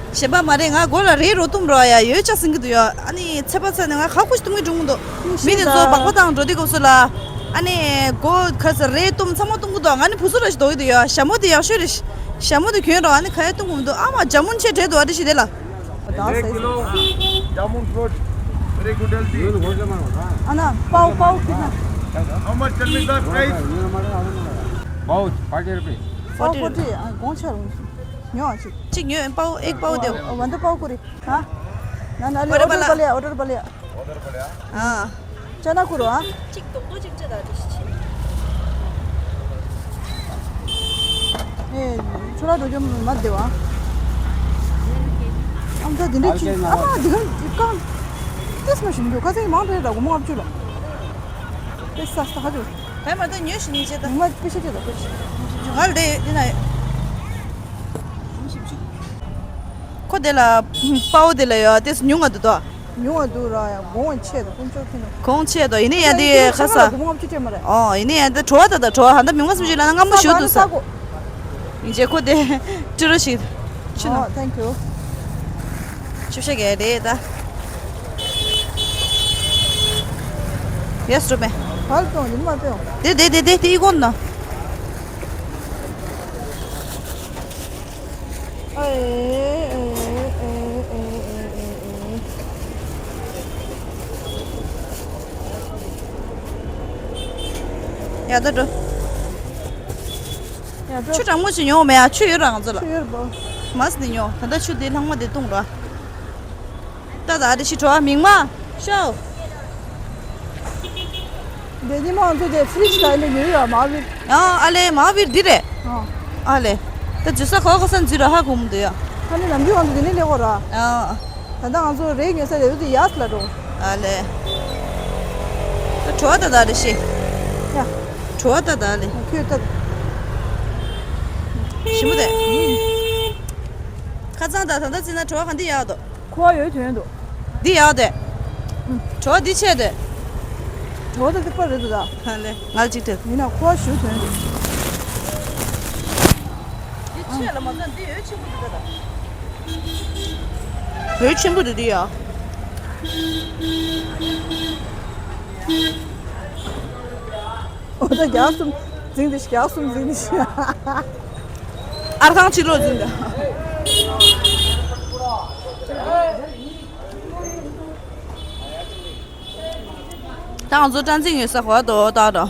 གཞན་པ་མ་རེད། ང་མགོ་ལ་རས་རོ་བཏུམ་རོགས་ཡ་ཡོད་ཅག་ཟིན་གི་འདུག་ཡ། ཨ་ནི་ཚེ་པ་ཚེ་ནས་ང་ཁ་ཁུ་ཞིག་བཏུམ་གི་འགྲོ་གི་འདུག་མི་དེ་ཚོ་སྦག་སྦག་བཏང་འགྲོ་དུས་སྐབས་སུ་ལ། ཨ་ནི་མགོ་ཁ་ས་རས་བཏུམ་ཚང་མ་བཏུམ་གི་འདུག་ང་ནི་བུ་སུ་ར་ཞིག་འདོག་གི་འདུག་ཡ། ཞྭ་མོ་དེ་ཡག་ཤོས་རེད། ཞྭ་མོ་དེ་གྱོན་རོགས། ཨ་ནི་ཁ་ཡ་བཏུམ་གི་མི་འདུག་ཨ་མ་ཇ་མུན་ཆེ་བྲེལ་འདུག་ཨ་འདྲ་ཞིག་དེ་ལ། एक किलो जामुन फ्रूट, वेरी गुड हेल्दी। अना पाव, पाव कितना? How much, tell me the price? पाव forty रुपीस। पाव forty। हाँ, कौन सा? न्यो अच्छी। चिक न्यो पाव, एक पाव दो। वन तो पाव करी। हाँ। ना ना ले, ऑर्डर वाला। ऑर्डर वाले, ऑर्डर वाले। हाँ। चना करो हाँ। चिक तो दो चिक चला दो। ए, छोरा दो जो मत देवा। हम तो दिन चिक। अब दिखा चिक का। त्यसमा सिम जो कतै माउन्ट रेड को म अब चुलो। त्यस सस्ता हजुर। है म त न्यू सिनी जे त। म पिसे त्यो त। जुगाल दे दिन है। ཁོ་དེ་ལ་པའོ་དེ་ལ་ཡོད་དེ་ཉུང་ང་འདུག་དོ། ཉུང་ང་འདུག་ར་ཡ་གོང་ཆེ་དོ་དཀོན་མཆོག་ཁྱེད་ནོ། གོང་ཆེ་དོ་ཡིན་ནི་ཡ་དེ་ཁ་ས། གོང་ཆེ་ཏྲེ་མ་རེད། ཨོ་ཡིན་ནི་ཡ་དེ་བྲོ་བ་ད་ད་བྲོ་བ་ཧ་ད་མི་མ་སུ་ཞིག་ལ་ན་སྔ་མོ་ཞུ་འདུག་ས། ས་གོ། ཡིན་ཅེ་ཁོ་དེ་ཏྲི་རོ་ཞིག་ཕྱི་ནང་། ཨོ། Thank you། ཆུ་བཤད་གས་རེད་ད། Yes རུ་མེ། ཧལ་ཏོང་ཡིན་མ་ཏོང་། དེ་དེ་དེ་དེ་དེ་ཨི་གོ་ན། ཨེ་ཨེ་ཨེ་ཨེ་ཨེ་ཨེ་ཨེ། ཡ་ད་འགྲོ། ཡ་འགྲོ། ཆུ་གྲང་མོ་ཞིག་ཉོ་མེད་ཡ། ཆུ་ཡོད་ར་ང་ཚོ་ལ། ཆུ་ཡོད་ར་པོ། མ་སི་ནི་ཉོ། ད་ལྟ་ཆུ་དེ་ལྷག་མ་དེ་བཏུང་ར། ད་ད་རེ་ཞིག་བྲོ་བ་མིག་མ་ཤོ། འདི་ཉི་མ་ང་ཚོ་དེ་ཕི་རིཇ་ད་ནི་ཉོས་ཡོད་མ་བིར། ཨ་ཨ་ལེ་མ་བིར་འདི་རེད། ཨ། ཨ་ལེ། ད་ཇུ་ས་གོ་གོ་སན་ཇུ་ར་ཧ་གོ་མི་འདུག་ཡ། ཨ་ནི་ནམ་རྒྱུན་ང་ཚོ་དེ་ནི་ལེགས་གོ་ར། ཨ། ད་ལྟ་ང་ཚོ་རེ་ཉོས་ས་དེ་ཡོད་དེ་ཡ་སི་ལ་འགྲོ། ཨ་ལེ། ད་བྲོ་བ་ད་ད་རེ་ཞིག་ཡ། བྲོ་བ་ད་ད་ལེ། ཁྱོད་ད། ཞིམ་པོ་དེ། ཁ་ཚང་ད་ད་ད་ཙི་ན་བྲོ་བ་ག་འདི་ཡག་འདུག་ཁོ་བ་ཡོད་དོན་འདུག་འདི་ཡག་དེ། ཨུ། བྲོ་བ་འདི་ཆེ་དེ། བྲོ་བ་ད་ཐིག་པ་རེད་འདུག་ད། ཧ་ལེ། ང་ལ་གཅིག་སྤྲད། ཡིན་ན་ཁོ་བ་ཞུ་དོན་འདུག་འདི་ཆེ་ལ་མ་ཚད་འདི་འོད་ཆེན་པོ་འདུག་ད། འོད་ཆེན་པོ་འདུག་འདི་ཡ། འོ་ད་རྒྱག་གསུམ་འཛིང་དེ་ཞིག་རྒྱག་གསུམ་འཛིང་དེ་ཞིག་ཨར་ཁང་ཕྱི་ལོགས་འཛིང་དེ། ད་ང་ཚོ་སྤྲ་འཛིན་ཡོད་ས་གོ་དོ་ད་དོ།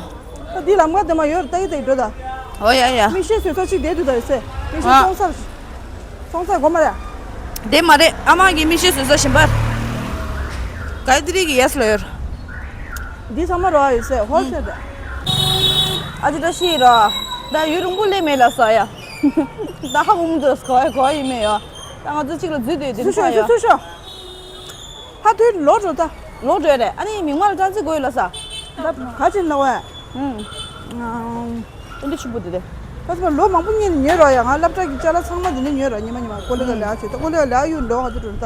ད་འདི་ལམ་ཁ་དེ་མ་ཡོད་ར་ལྟ་ཡི་ལྟ་ཡི་འགྲོ་ད། འོ་ཡ་ཡ། མིག་ཤེལ་བཟོ་ས་ཅིག་བསྡད་འདུག་ད་ཡོད་སེ། མིག་ཤེལ་ཨ། སོང་ཚར། སོང་ཚར་གོ་མ་རེད། དེ་མ་རེད། ཨ་མ་གི་མིག་ཤེལ་བཟོ་ས་གཞན་པ། ག་ཡི་ཏི་རི་གི་ཡས་ལ་ཡོད། འདི་ཚང་མ་རོ་ཨ་ཡོད་སེ་ཧོལ་སེལ་རེད། ཨ་ཅི་ད་ཤི་ར། ད་ཡུ་རུང་པོ་ལེ་མེ་ལ་ས་ཡ། ད་ཧ་གོ་མི་འདུག་གོ་ཡ་གོ་ཡ་ཡིན་མེད་ཡ། ད་ང་ཚོ་གཅིག་ལ་འཛུལ་སྡོད་དེ་ཚུར་ཤོག་ཡ། ཚུར་ཤོག་ཧ་ཐུའི་ལོ་འགྲོ་ད། ལོ་འགྲོ་རེད། ཨ་ནི་མིག་དམར་ལ་སྤྲ་འཛིན་དགོས་ཡོད་ལ་ས། ད་ག་ཅིག་ལ་བས། ཨུམ། ཨུམ། ཨུ་འདི་ཆུ་བུ་དེ་རེད། ད་ཚོ་ལོ་མང་པོ་ཉིན་ཉོས་རོགས་ཡ། ང་སློབ་གྲྭ་གི་ཅ་ལག་ཚང་མ་དེ་ནས་ཉོས་རོགས། ཉི་མ་ཉི་མ་ཀོ་ལི་ག་ལ་ཡ་བྱེད་ད་ཀོ་ལི་ག་ལ་ཡ་གཡུག་འགྲོ་ང་ཚོ་འགྲོ་ད།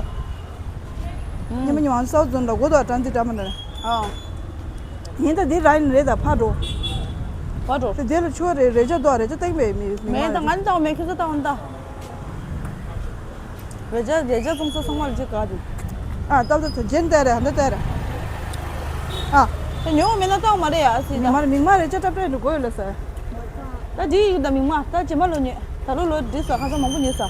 ཉི་མ་ཉི་མ་ང་ཚོ་སའུ་ཛོན་ལ་དགོས་དོ་སྤྲ་འཛིན་འདྲ་མ་འདྲ། ཨ། ཡིན་ད་འདི་ར་ཡིན་རེད་ད་ཕར་འགྲོ། ཕར་འགྲོ། དེ་དེ་ལ་ཆུ་བ་རེད་རེ་ཅག་དོ་རེ་ཅག་སྟེང་པའི་མི་མི་མེད་ད། ང་ནི་ད་མེད་ཁྱོད་ཚོ་ད་འོང་ད། རེ་ཅག་རེ་ཅག་ཙུམ་ས་ཚང་མ་རེ་ཅག་ག་དུ། ཨ་སྟབས་ད་ད་ཇེན་ཏེ་རེ་ཧན་ད་ཏེ་རེ། ཨ། ད་ཉོ་མེད་ན་ཏང་མ་རེད་ཡ་སི་ད། མིག་དམར་མིག་དམར་རེ་ཅག་སྟབས་རེ་འགྲོ་དགོས་ཡོད་ལ་ས། ད་འདི་ཡིན་ད་མིག་དམར་ད་རྗེས་མ་ལོ་ཉོས། ད་ལོ་ལོ་འདི་ས་ཁ་ས་མང་པོ་ཉོས་ས།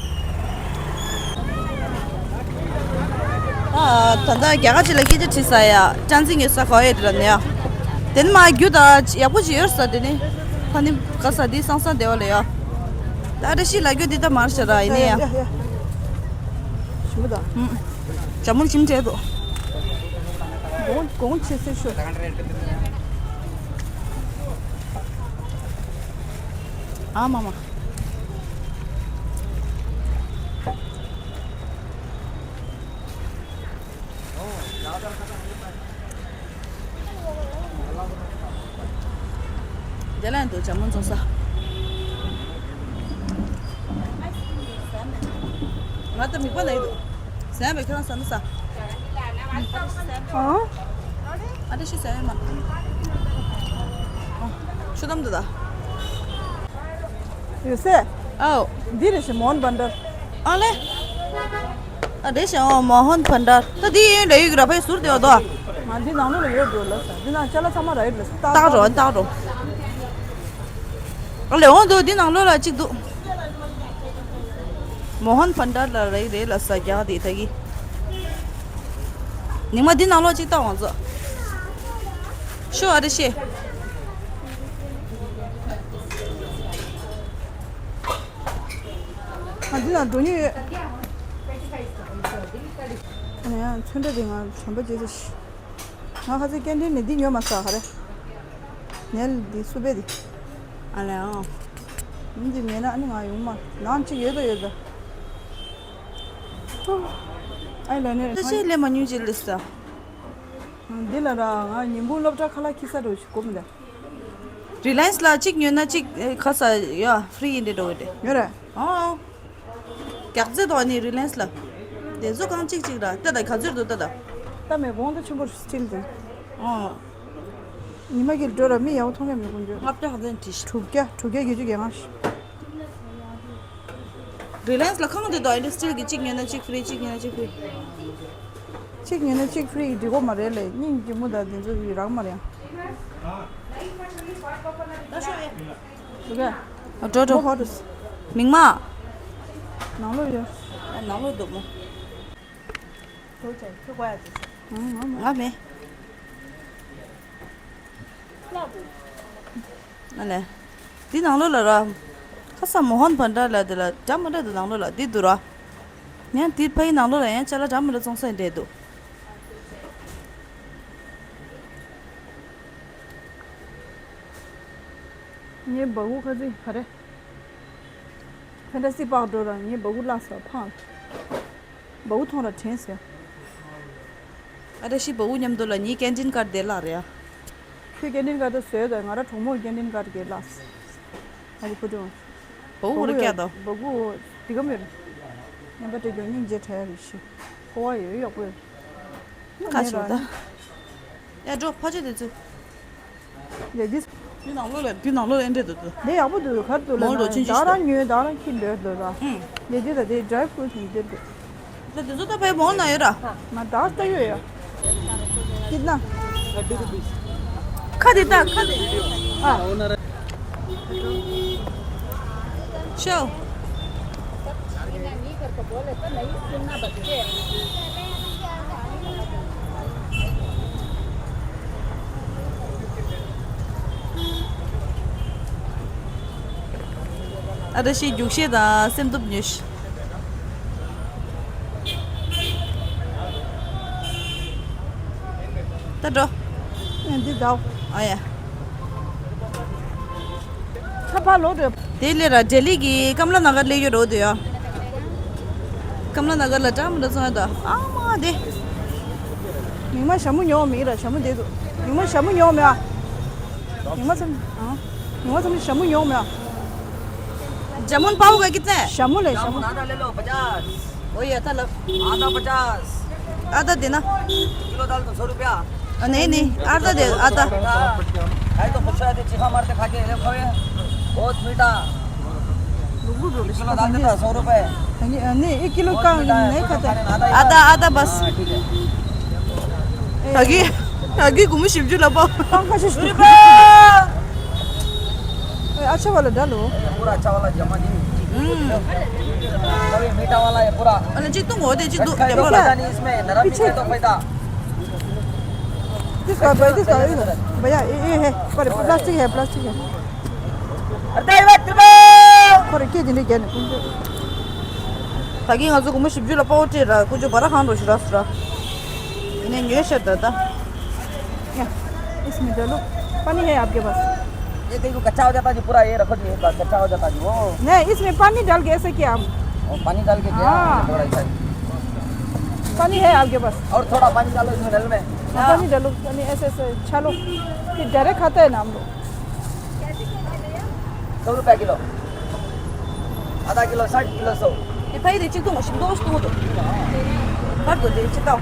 ཨ་ད་ད་རྒྱ་གར་ཅིག་ལ་སྐད་ཆ་དྲིས་ས་ཡ་སྤྲ་འཛིན་ཉོས་ས་ག་ཡོད་དེ་ལ་ནས་ཡ། དེ་ནི་མ་རྒྱུ་ད་ཡག་པོ་ཅིག་ཡོད་ས་དེ་ནི། ཕ་ནི་ག་ས་འདི་སང་སང་བདེ་བ་ལ་ཡ། ད་རེ་ཤི་ལ་རྒྱུ་འདི་ད་མར་ཤ་ར་ཡིན་ནི་ཡ། ཞིམ་པོ་དང་། ཇ་མུར་ཞིམ་བྲལ་འདུག་གོང་གོང་ཆེ་སེ་ཤོ། ཨ་མ་མ། དེ་ལ་འདུག་ཇ་མུར་འཚོང་ས། ང་ད་མིག་པ་ལ་ཡི་འདུག་ཟན་བས་ཁྱེད་རང་ཟ་ན་ཟ། ཨ། ཨ་ད་ཤི་ཟན་ཡོད་མ། ཆུ་དམ་དུ་ད། ཡོད་སེ། ཨའོ། འདི་རེད་ཤི་མོན་བན་ཌར། ཨ་ལེ། ཨ་རེད་ཤི་ཨོ་མོ་ཧོན་བན་ཌར། ད་འདི་ཡིན་རེ་ཡུག་ར་ཕའི་ཟུར་དེ་བ་དོ། ང་འདི་ནང་ལོགས་ལ་ཡོད་འགྲོ་ལ་ས། འདི་ནང་ཅ་ལག་ཚང་མ་ར་ཡོད་ལ་ས། ཏག་རོ་ཏག་རོ། ཨ་ལེ་འོང་དོ་འདི་ནང་ལོགས་ལ་གཅིག་འདུག་མོ་ཧོན་བན་ཌར་ལ་རེ་རེ་ལ་ས་རྒྱག་དེ་ད་གི། ཉི་མ་འདི་ནང་ལོགས་གཅིག་ཏག་འོང་ཚོ། ཤོ་ཨ་རེ་ཤེ། ང་འདི་ན་འགྲོ་མྱོང་ཡོད། ཨ་ནི་ཡང་ཚོན་ཁྲ་དེ་ང་དྲན་པ་བརྗེད་ཚར་ཤི། ང་ཁ་སང་ཀན་ཊིན་ནས་འདི་ཉོས་མ་ས་ག་རེ། ནེལ་འདི་སུ་པེ་འདི། ཨ་ལེ་ཨང་། འདི་མེད་ན་ཨ་ནི་ང་ཡོང་མ། ནང་གཅིག་ཡོད་ད་ཡོད་ད། ཨའི་ལའི་ནར། ད་ཅི་ལས་མ་ཉུང་ཅི་ལས་ས། འདི་ལ་ར་ང་ཉིན་གུང་སློབ་གྲྭ་ཁ་ལག་ཁྱི་ས་འགྲོ་ཞིག་གོ་མི་འདའ། རི་ལ་ཡན་སི་ལ་གཅིག་ཉོས་ན་གཅིག་ཨེ་ཁ་ས་ཡ་ཧྥི་རི་ཡིན་འདྲ་འགྲོ་གི་རེད། ཉོས་རེད། ཨོ། རྒྱག་རྩེ་དོ་ནི་རི་ལ་ཡན་སི་ལ། དེ་ཚོ་གང་གཅིག་གཅིག་ར་ལྟ་ད་ག་ཚོད་འདུག་ལྟ་ད། ལྟ་མེད་གོང་ད་ཆེན་པོ་སི་ཊིལ་དེ། ཨོ། ཉི་མ་གི་འགྲོ་ར་མི་ཡག་པོ་མཐོང་གི་མེད་གོང་འགྲོ། ལྔ་བརྒྱ་ཧ་ཙན་ཏིས། དྲུག་བརྒྱ་དྲུག་བརྒྱ་བརྒྱད་ཅུ་གྱ་ལྔ་ཞིག་རི་ལ་ཡན་སི་ལ་ཁང་དེ་དང་ཨིན་ཌ་སི་ཊི་རི་ཡལ་གྱི་གཅིག་ཉོས་ན་གཅིག་ཧྥི་རི་གཅིག་ཉོས་ན་གཅིག་ཧྥི་རི། གཅིག་ཉོས་ན་གཅིག་ཧྥི་རི་འགྲིག་གོ་མ་རེད་ལས་སྙིང་རྗེ་མོ་དང་དེ་ཚོ་ཡི་རག་མ་རེད་ཡང་། ཨ་འགྲོ་འགྲོ། མོ་ཧོ་ཏུ་སི། མིག་མ། ནང་ལོགས་ཡོད། ཨ་ནང་ལོགས་འདུག་མོ། འགྲོ་བྱས་ཁྱོད་གོ་ཡ་ཅིག་ང་མེད། ཨ་ལས། འདི་ནང་ལོགས་ལ་ར། ཁ་ས་མོ་ཧོན་བྷན་ཌར་ལ་དེ་ལ་འདྲ་མི་འདྲ་འདུག་ནང་ལོགས་ལ་འདི་འདུག་ར། ཡང་འདི་ཕ་གི་ནང་ལོགས་ལ་ཡང་ཅ་ལག་འདྲ་མི་འདྲ་བཙོང་ས་འདྲ་འདུག་ངའི་སྦ་ཁུག་ཁ་ཚིག་ག་རེ། ཕན་ཏ་སི་པག་འགྲོ་ར་ངའི་སྦ་ཁུག་བརླགས་སོང་ཕངས། སྦ་ཁུག་ཐོང་ར་དྲན་སོང་། ཨ་བཀྲ་ཤིས་སྦ་ཁུག་མཉམ་དུ་ལ་ངའི་ཀན་ཊིན་ཀར་དེ་བརླགས་རེད་ཨ། ཁྱོད་ཀན་ཊིན་ཀར་དེ་བཟོས་དང་ང་ར་གྲོགས་མོར་ཀན་ཊིན་ཀར་གེ་བརླགས། ཨ་ལི་ཕུ་ཏུང་། སྦ་ཁུག་ར་སྦ་ཁུག་ཀྱ་དང་། སྦ་ཁུག་དེ་ག་མེད། ཉན་པ་དེ་གྱོ་སྙིང་རྗེ་དྲ་ཡ་རེད་ཤི། ཁོ་བ་ཡོད་ཡོག་པོས། ཁ་ཆུ་ད། ཡ་འགྲོ་ཕ་ཆོས་དེ་ཚུ། ལས་འདི། འདི་ནང་ལོགས་ལ་འདི་ནང་ལོགས་ལ་འདྲེ་འདུག་འདུག་འདི་ཡག་པོ་འདུག་གར་འདུག་ལ་མོ་ལོ་ན་ཆུན་ཆུ་ད་རང་ཉོས་ད་རང་ཁྱི་འདོད་འདུག་ར། ཨུམ། ལས་འདི་ད་དེ་ཌ་རའི་ཕུ་རུ་ཊི་འདིར་འདུག་ད་དེ་ཚོ་ད་ཕའི་མོ་ན་ཡོད་ར། ང་ད་ལྟ་ཡོད་ཡ། ཁྱི་ན། ཁ་དེ་ད་ཁ་དེ། ཨ། ཤོ། ཨ་བཀྲ་ཤིས་རྒྱུགས་ཤེས་དང་སེམས་སྟོབས་ཉོས་ཤིག་ད་འགྲོ། ཨ་འདི་ཟླ། ཨ་ཡ། ཁ་ཕར་ལོག་འགྲོ། དེ་ལས་ར་ལྡི་ལི་གི་ཀམ་ལ་ན་གར་སླེབས་ཡོད་རོ་དེ་ཡ། ཀམ་ལ་ན་གར་ལ་འདྲ་མི་འདྲ་བཙོང་ཡ་ད་ཨ་མ་དེ། མིག་མ་ཞྭ་མོ་ཉོ་མིག་ར་ཞྭ་མོ་དེ་འདུག་མིག་མ་ཞྭ་མོ་ཉོ་མེད་ཨ། མིག་མ་ཚང་ཨ། མིག་མ་ཚང་ཞྭ་མོ་ཉོ་མེད་ཨ། जामुन पाव का कितना है? ཞྭ་མོ་ལས་ཞྭ་མོ། आधा ले लो, पचास। वही आता लब। आधा पचास। आधा देना। किलो डाल दो, सौ रुपया। अ, नहीं, नहीं, आधा दे, आधा। खाए तो खुश रहते, चीखा मारते खा के, ये खाओ ये। बहुत मीठा। एक किलो डाल देता, सौ रुपए। नहीं, नहीं, एक किलो बहुत का मीठा है, नहीं कुछ खाते। खाने में आधा ही आधा, बात। आधा बस। हाँ, ठीक है। ए, ད་གི་ད་གི་སྒོར་མོ་བཞི་བཅུ་ལ་པོ། कम का शिश। ए, अच्छा वाला डालो। ये पूरा अच्छा वाला जमा नहीं। हम्म। तभी मीठा वाला है पूरा। अरे जी, तुम होते जी, दो खट्टा है तो क्या? फायदा नहीं इसमें, नरम पीछे। नहीं है तो फायदा। किसका भाई, किसका? भैया, ये, ये है, पर प्लास्टिक है, प्लास्टिक है। अरे भाई, तुम। पर के दिन क्या नहीं? ད་གི་ང་ཚོ་སྒོར་མོ་བཞི་བཅུ་ལ་པོ་ཏི་ར་ཀུ་ཅོ་བ་ར་ཁང་རོ་ཞུ་ར་སུ་ར། ཡིན་ནའི་ཉོས་ཤར་ད་ད། या, इसमें डालो। पानी है आपके पास? ये देखो, कच्चा हो जाता जी पूरा, ये रखो जी, एक बार कच्चा हो जाता जी वो। नहीं, इसमें पानी डाल के ऐसे किया हम। और पानी डाल के किया, हाँ। थोड़ा ऐसा ही। पानी है आपके पास? और थोड़ा पानी डालो इसमें नल में। हाँ, पानी डालो, पानी ऐसे, ऐसे छालो। फिर डायरेक्ट खाता है ना हम लोग। सौ रुपया किलो। आधा किलो साठ, किलो सौ। ये भाई, दे चिक तुम मशीन दो, दो, दो। कर दो, दे चिक दो।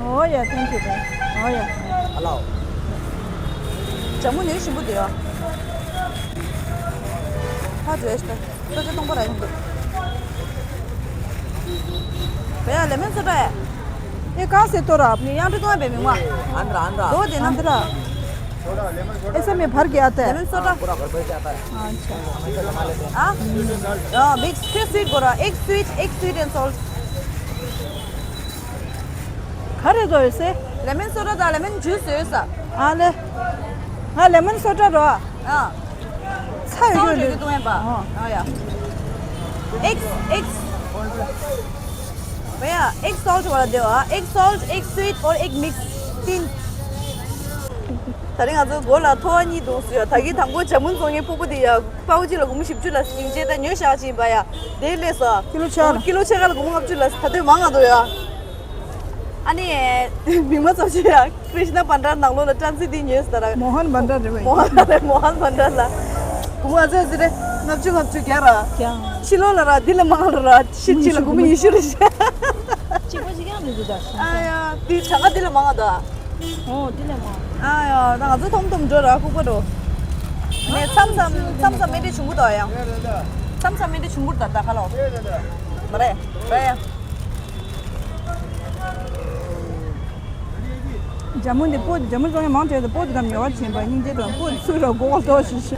Oh, yeah, thank you, bro. Oh, yeah. Hello. जामुन नहीं, शिंबू दिया। हाँ, जो है, इसका। तो जो तुमको राइम दो। भैया, लेमन सोडा है? ये कहाँ से तोड़ा आपने? यहाँ पे कहाँ पे मिला? आंध्रा, आंध्रा। दो देना। आंध्रा। ऐसे में भर के आता है? Lemon soda. हाँ, पूरा भर भर के आता है। अच्छा। हमेशा जमा लेते हैं। हाँ? हाँ, मिक्स। फिर स्वीट बोला। एक स्वीट, एक स्वीट एंड सॉल्ट। खा रहे दो ऐसे? लेमन सोडा था, लेमन जूस है ऐसा। हाँ, ले। हाँ, लेमन सोडा रहा। हाँ। ཚ་ཡོད་ཡོད་ཡོད་ཀྱི་འདུག་ཨེ་པ། ཨ། ཨ་ཡ། ཨེག་ཨེག། भैया, एक सॉल्ट वाला दो, हाँ। एक सॉल्ट, एक स्वीट और एक मिक्स। तीन। ད་རིང་ང་ཚོ་སྒོ་ལ་ཐོ་བ་གཉིས་འདུག་ཟེར་ཡ། ད་གིན་དང་པོ་ཇ་མུན་བཙོང་མཁན་ཕུ་བོ་དེ་ཡ། པའོ་ཅི་ལ་སྒོར་མོ་བཞི་བཅུ་ལ་སྙིང་རྗེ་ད་ཉོས་བཞག་ཅིག་ཡིན་པ་ཡ། དེ་ལས་ས། ཀི་ལོ་ཆ་ལ། ཀི་ལོ་ཆ་ག་ལ་སྒོར་མོ་ལྔ་བཅུ་ལ་ད་དུང་མང་ང་འདུག་ཡ། ཨ་ནི། མིང་མ་ཚབ་ཆེ་ཡ། ཀྲིཤ་ན་བྷན་ཌར་ནང་ལོགས་ལ་ཊན་སི་དེ་ཉོས་ཟེར་ར། མོ་ཧན་བྷན་ཌར་རེད་བས། མོ་ཧན་རེད། མོ་ཧན་བྷན་ཌར་ལ། སྒོར་མོ་ཨ་ཙི་ཟེར་རེད། ལྔ་བཅུ་ལྔ་བཅུ་རྒྱག་ར། རྒྱག་ཕྱི་ལོགས་ལ་ར་འདི་ལས་མང་ལ་ར། ཕྱི་ཕྱི་ལ་སྒོར་མོ་ཉི་ཤུ་རེད་ཤག་གཅིག་པོ་ཞིག་ཡང་ ཨ་ཡ། དེ་གྲངས་ཀ་དེ་ལས་མང་ང་དོ། ཨོ་དེ་ལས་མང་། ཨ་ཡ། ད་ང་ཚོ་ཐོམ་ཐོམ་འགྲོ་ར་ཁུག་པ་འགྲོ། ནས་མཚམས་མཚམས་མཚམས་མཚམས་མེ་འདྲེ་བྱུང་གི་འདུག་ཡང་། མཚམས་མཚམས་མེ་འདྲེ་བྱུང་གི་འདུག་ད་ད་ག་ལ། མ་རེད་རེད་ཡ། ཇ་མུ་འདི་སྤོ་ཇ་མུ་བཙོང་མཁན་མང་དྲགས་འདུག་སྤོ་དེ་དམ་ཉོ་བ་ཕྱིན་པ་སྙིང་རྗེ་དང་སྤོ་ཚུར་ར་མགོ་བ་ལྟོགས་ཤིག་ཤ།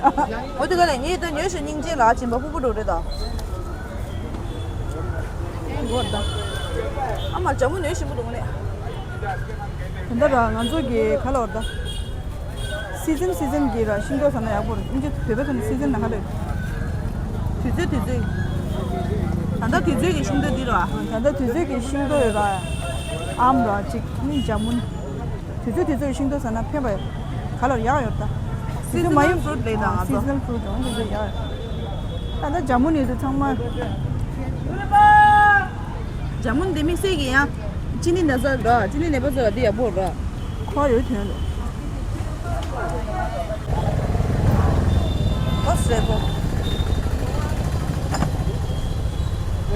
འོ་དེ་ག་ལས་ངས་ད་ཉོས་ཤིག་སྙིང་རྗེ་ལ་ཕྱིན་པ་ཕུག་པོ་འགྲོ་རེད་ད། མགོ་ད། ཨ་མ་ཇ་མུ་ཉོས་ཤིག་མུ་འགྲོ་ངོ་ནས། ད་ལྟ་ར་ང་ཚོ་གི་ག་ལ་བར་ད། སི་ཛན་སི་ཛན་གྱི་ར་ཤིང་ཏོག་ཟ་ན་ཡག་པོ་རེད། ཨིན་ཇི་བོད་པའི་ཐོག་ནས་སི་ཛན་ན་ག་རེད། དུས་ཚོད་དུས་ཚོད། ད་ལྟ་དུས་ཚོད་ཀྱི་ཤིང་ཏོག་འདི་ར། ད་ལྟ་དུས་ཚོད་ཀྱི་ཤིང་ཏོག་ཡོད་ར། ཨམ་ར་གཅིག་ནི་ཇ་མུན། དུས་ཚོད་དུས་ཚོད་ཀྱི་ཤིང་ཏོག་ཟ་ན་ཕན་པ་ག་ལ་ཡག་ཡོད་ད། དུས་ཚོད་མ་ཡིན། Seasonal fruit ལས་ད་ང་ཚོ། Seasonal fruit འོན་ཏེ་ཡག་ཡོད། ད་ལྟ་ཇ་མུན་ཡོད་དུས་ཚང་མ། ཇ་མུན་འདི་དམིགས་བསལ་གྱི་ཡང་། ཅི་ནི་ན་ཚ་ར་ཅི་ནི་ནད་པ་ཚོ་ལ་འདི་ཡག་པོ་ར། ཁོ་ཡོད་དོན་ལ། ཨོ་སྲས་པོ།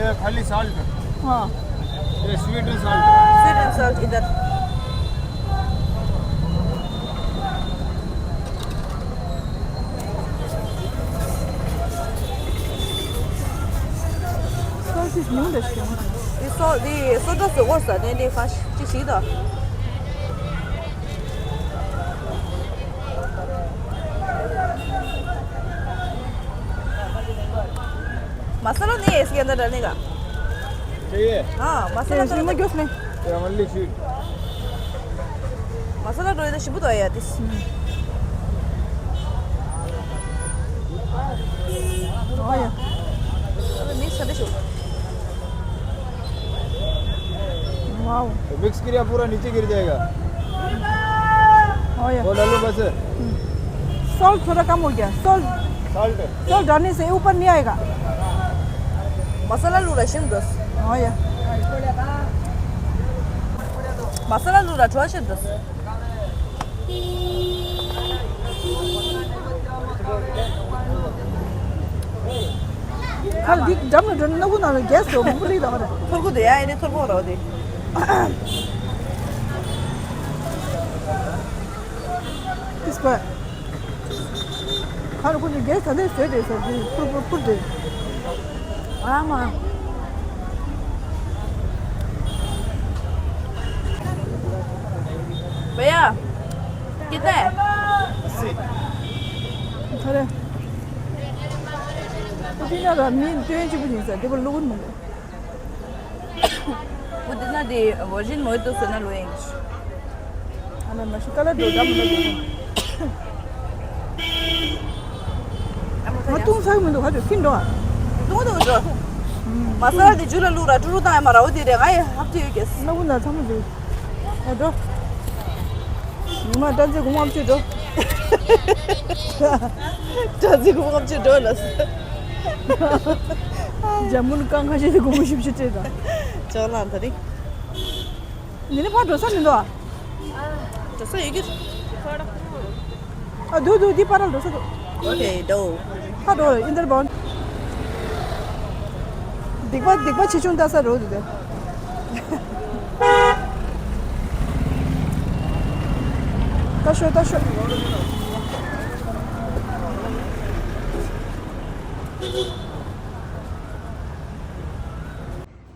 ये खाली साल्ट। हाँ। ये sweet and salt. Sweet and salt इधर। སོ་སི་ཉུང་འདྲ་ཞིག་ཡོང་། འདི་སོ་འདི་སོ་འགྲོ་སོ་སྐོར་ས་དེ་འདི་ཁ་ཅི་ཞིག་དང་། मसाला नहीं है इसके अंदर डालने का। चाहिए। हाँ, मसाला तो नहीं। ये only sweet। मसाला तो इधर शिबू तो आया दिस। हाँ यार। अबे मिक्स कर दे शो। वाओ। मिक्स किया पूरा नीचे गिर जाएगा। हाँ यार। वो डालो बस। सॉल्ट थोड़ा कम हो गया। सॉल्ट। सॉल्ट। सॉल्ट डालने से ऊपर नहीं आएगा। मसाला लूरा शिम दस। हाँ यार। मसाला लूरा थोड़ा शिम दस। ཁ་འདི་འགྲམ་ལ་འགྲོ་ན་སྣ་ཁུག་ནང་ལ་གས་སོ་མང་པོ་སླེབས་དང་རེད། ཐོར་གུ་དེ་ཡ་ཨེ་ནི་ཐོར་གུ་ར་བ་དེ། ཏིས་པ། ཁ་རུ་ཁུ་ནི་གས་ད་ལས་བཟོས་དེ་ཟེར་དེ་ཕུར་ཕུར་ཕུར་དེ། ཨ་མ། भैया, कितना है? अस्सी। अरे। पुदीना का मीन ट्रेन से पुदीना से, देखो लोगों में। पुदीना दे वर्जिन मोहितो सोना लोएंग्स। अरे, मशीन कलर दो, दम दो। ང་བཏུང་ཚར་མི་འདུག་ཧ་ཅང་ཁྱིམ་འགྲོ་ཨ། བཏུང་འདུག་འགྲོ། མ་ས་ལ་དེ་ཇུ་ལ་བླུགས་ར་ཀྲུ་རུ་བཏང་ཡ་མ་ར་འོ་དེ་རེད། ང་ཡི་ཧབ་ཏུ་ཡོད་ཀྱེ། སྣ་བུ་ན་ཚང་མ་འདུག་ཨ་འགྲོ། ཉི་མ་སྐྲ་རྩེ་གུང་ཨམ་ཆུ་འགྲོ། སྐྲ་རྩེ་གུང་ཨམ་ཆུ་འགྲོ་ལ་ས། ཇ་མུན་རྐང་ཁ་ཤས་དེ་གུང་ཤུབ་ཤུབ་སྤྲད་དང་། ཅོག་ལང་ད་རེད། འདི་ནི་ཕར་འགྲོ་ས་མི་འདུག་ཨ། འགྲོ་ས་ཡོད་ཀྱི། ཨ་འདུག་འདུག་འདི་ཕར་འགྲོ་ས་འདུག་ཨོ་ཁེ་འགྲོ། ཕར་འགྲོ་ཨིན་དར་བོན། སྡིག་པ་སྡིག་པ་ཆེ་ཆུང་ལྟ་ས་རོ་འདུག་དེ། ལྟ་ཤོག་ལྟ་ཤོག་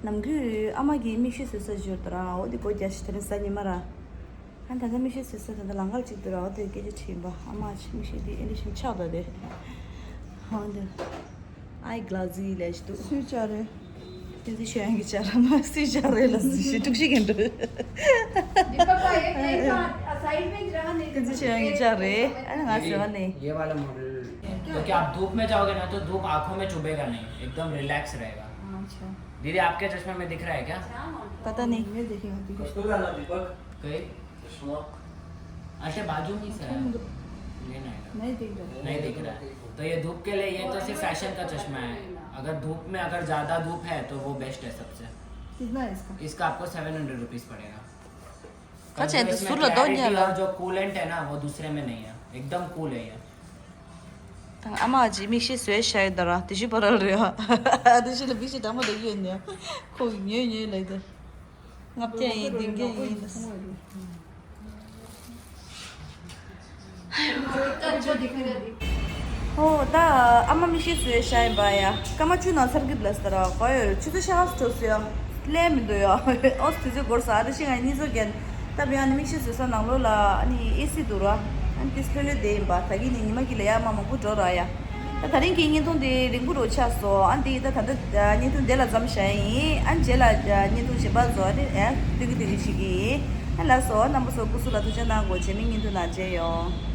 ནམ་རྒྱུན་ཨ་མ་གིས་མིག་ཤེལ་བཟོ་ས་བཞུར་དུ་ར་འོ་དེ་སྒོ་རྒྱག་ཤི་དེ་རིང་གཟའ་ཉི་མ་ར། ཨ་ད་ལྟ་མིག་ཤེལ་བཟོ་ས་ད་ལྟ་ལང་ཀར་གཅིག་ཏུ་ར་འོ་དེ་སྐད་ཆ་དྲིས་པ་ཨ་མ་ཆི་མིག་ཤེལ་དེ་ཨེ་འདྲ་ཞིག་ཆགས་ད་དེ། འོ་དེ། ཨའི་གླ་ཟི་ལས་ཞིག་འདུག་སུའི་ཆ་རེད། དེ་ཚོ་ཤོད་ཡང་གི་ཆ་ར་མ་སུའི་ཆ་རེད་ལ་སུ་ཞིག་དཀྲུག་ཤིག་གི་འདུག་དེ་ཚོ་ཤོད་ཡང་གི་ཆ་རེད། ཨ་ང་ཟེར་བ་ནི། ये वाला मॉडल। क्योंकि आप धूप में जाओगे ना तो धूप आंखों में चुभेगा नहीं, एकदम रिलैक्स रहेगा। अच्छा। दीदी, आपके चश्मे में दिख रहा है क्या? पता नहीं। मैं देखूंगा। कस्तूरा ना दीपक। कई? चश्मा। अच्छा, बाजू में से है। लेना है। नहीं दिख रहा। नहीं दिख रहा है। तो ये धूप के लिए, ये तो सिर्फ फैशन का चश्मा है। अगर धूप में, अगर ज्यादा धूप है तो वो बेस्ट है सबसे। कितना है इसका? इसका आपको सेवन हंड्रेड रुपीज पड़ेगा। अच्छा, और जो तो इसमें सुर लो, दो क्लैरिटी नहीं और आला। जो कूलेंट है ना, वो दूसरे में नहीं है, एकदम कूल है ये। དང་ཨ་མ་ཅིག་མིག་ཤེལ་བཟོས་བཞག་ཡོད་ད་ར། དེ་ཤི་པ་ར་རེད་ཨ། དེ་ཤི་ལ་མིག་ཤེལ་འདྲ་མོ་འདྲ་གི་ཡོད་ནས་ཁོ་ཉོས་ཉོས་ལབ་ད། ལྔ་བརྒྱ་ཡིན། བདུན་བརྒྱ་ཡིན། ཨོ་ད་ཨ་མ་མིག་ཤེལ་བཟོས་བཞག་ཡིན་པ་ཡ། སྐར་མ་བཅུ་ནང་ཚར་གི་ལབ་ཟེར་ར། གོ་ཡོད་རེད། ཆུ་ཚོད་ཤར་ཧོ་སི་གྲོགས་སུ་ཡ། ལས་མི་འདུག་ཡ། ཨོ་དུས་ཚོད་འགོར་ས། ཨ་ད་ཤི་ང་གཉིས་ཚོ་རྒན་ད་བི་ཨ་ནི་མིག་ཤེལ་བཟོས་ས་ནང་ལོགས་ལ་ཨ་ནི་ཨེ་སི་འདུག་ར། ཨ་ནི་ཏིས་ལྷོད་ལྷོད་བསྡད་ཡིན་པ། ད་གིན་ནི་ཉི་མ་གི་ལ་ཡ་མ་མང་པོ་འགྲོ་ར་ཡ། ད་ད་རིང་གི་བརྙན་ཐུང་དེ་རིང་པོ་རུ་ཆགས་སོང་། ཨ་འདི་ད་ད་ལྟ་བརྙན་ཐུང་དེ་ལ་མཚམས་བཞག་ཡིན། ཨ་རྗེས་ལ་བརྙན་ཐུང་གཞན་པ་བཟོ་ཨ་ནི་ཨ་སྟོན་གི་སྟོན་གི་བྱེད་ཀྱི་ཡིན། ཨ་ལགས་སོ། རྣམ་པ་ཚོ་སྐུ་གཟུགས་ལ་ཐུགས་ཅག་གནང་དགོས། རྗེས་མའི་བརྙན་ཐུང་ནང་མཇལ་ཡོང་།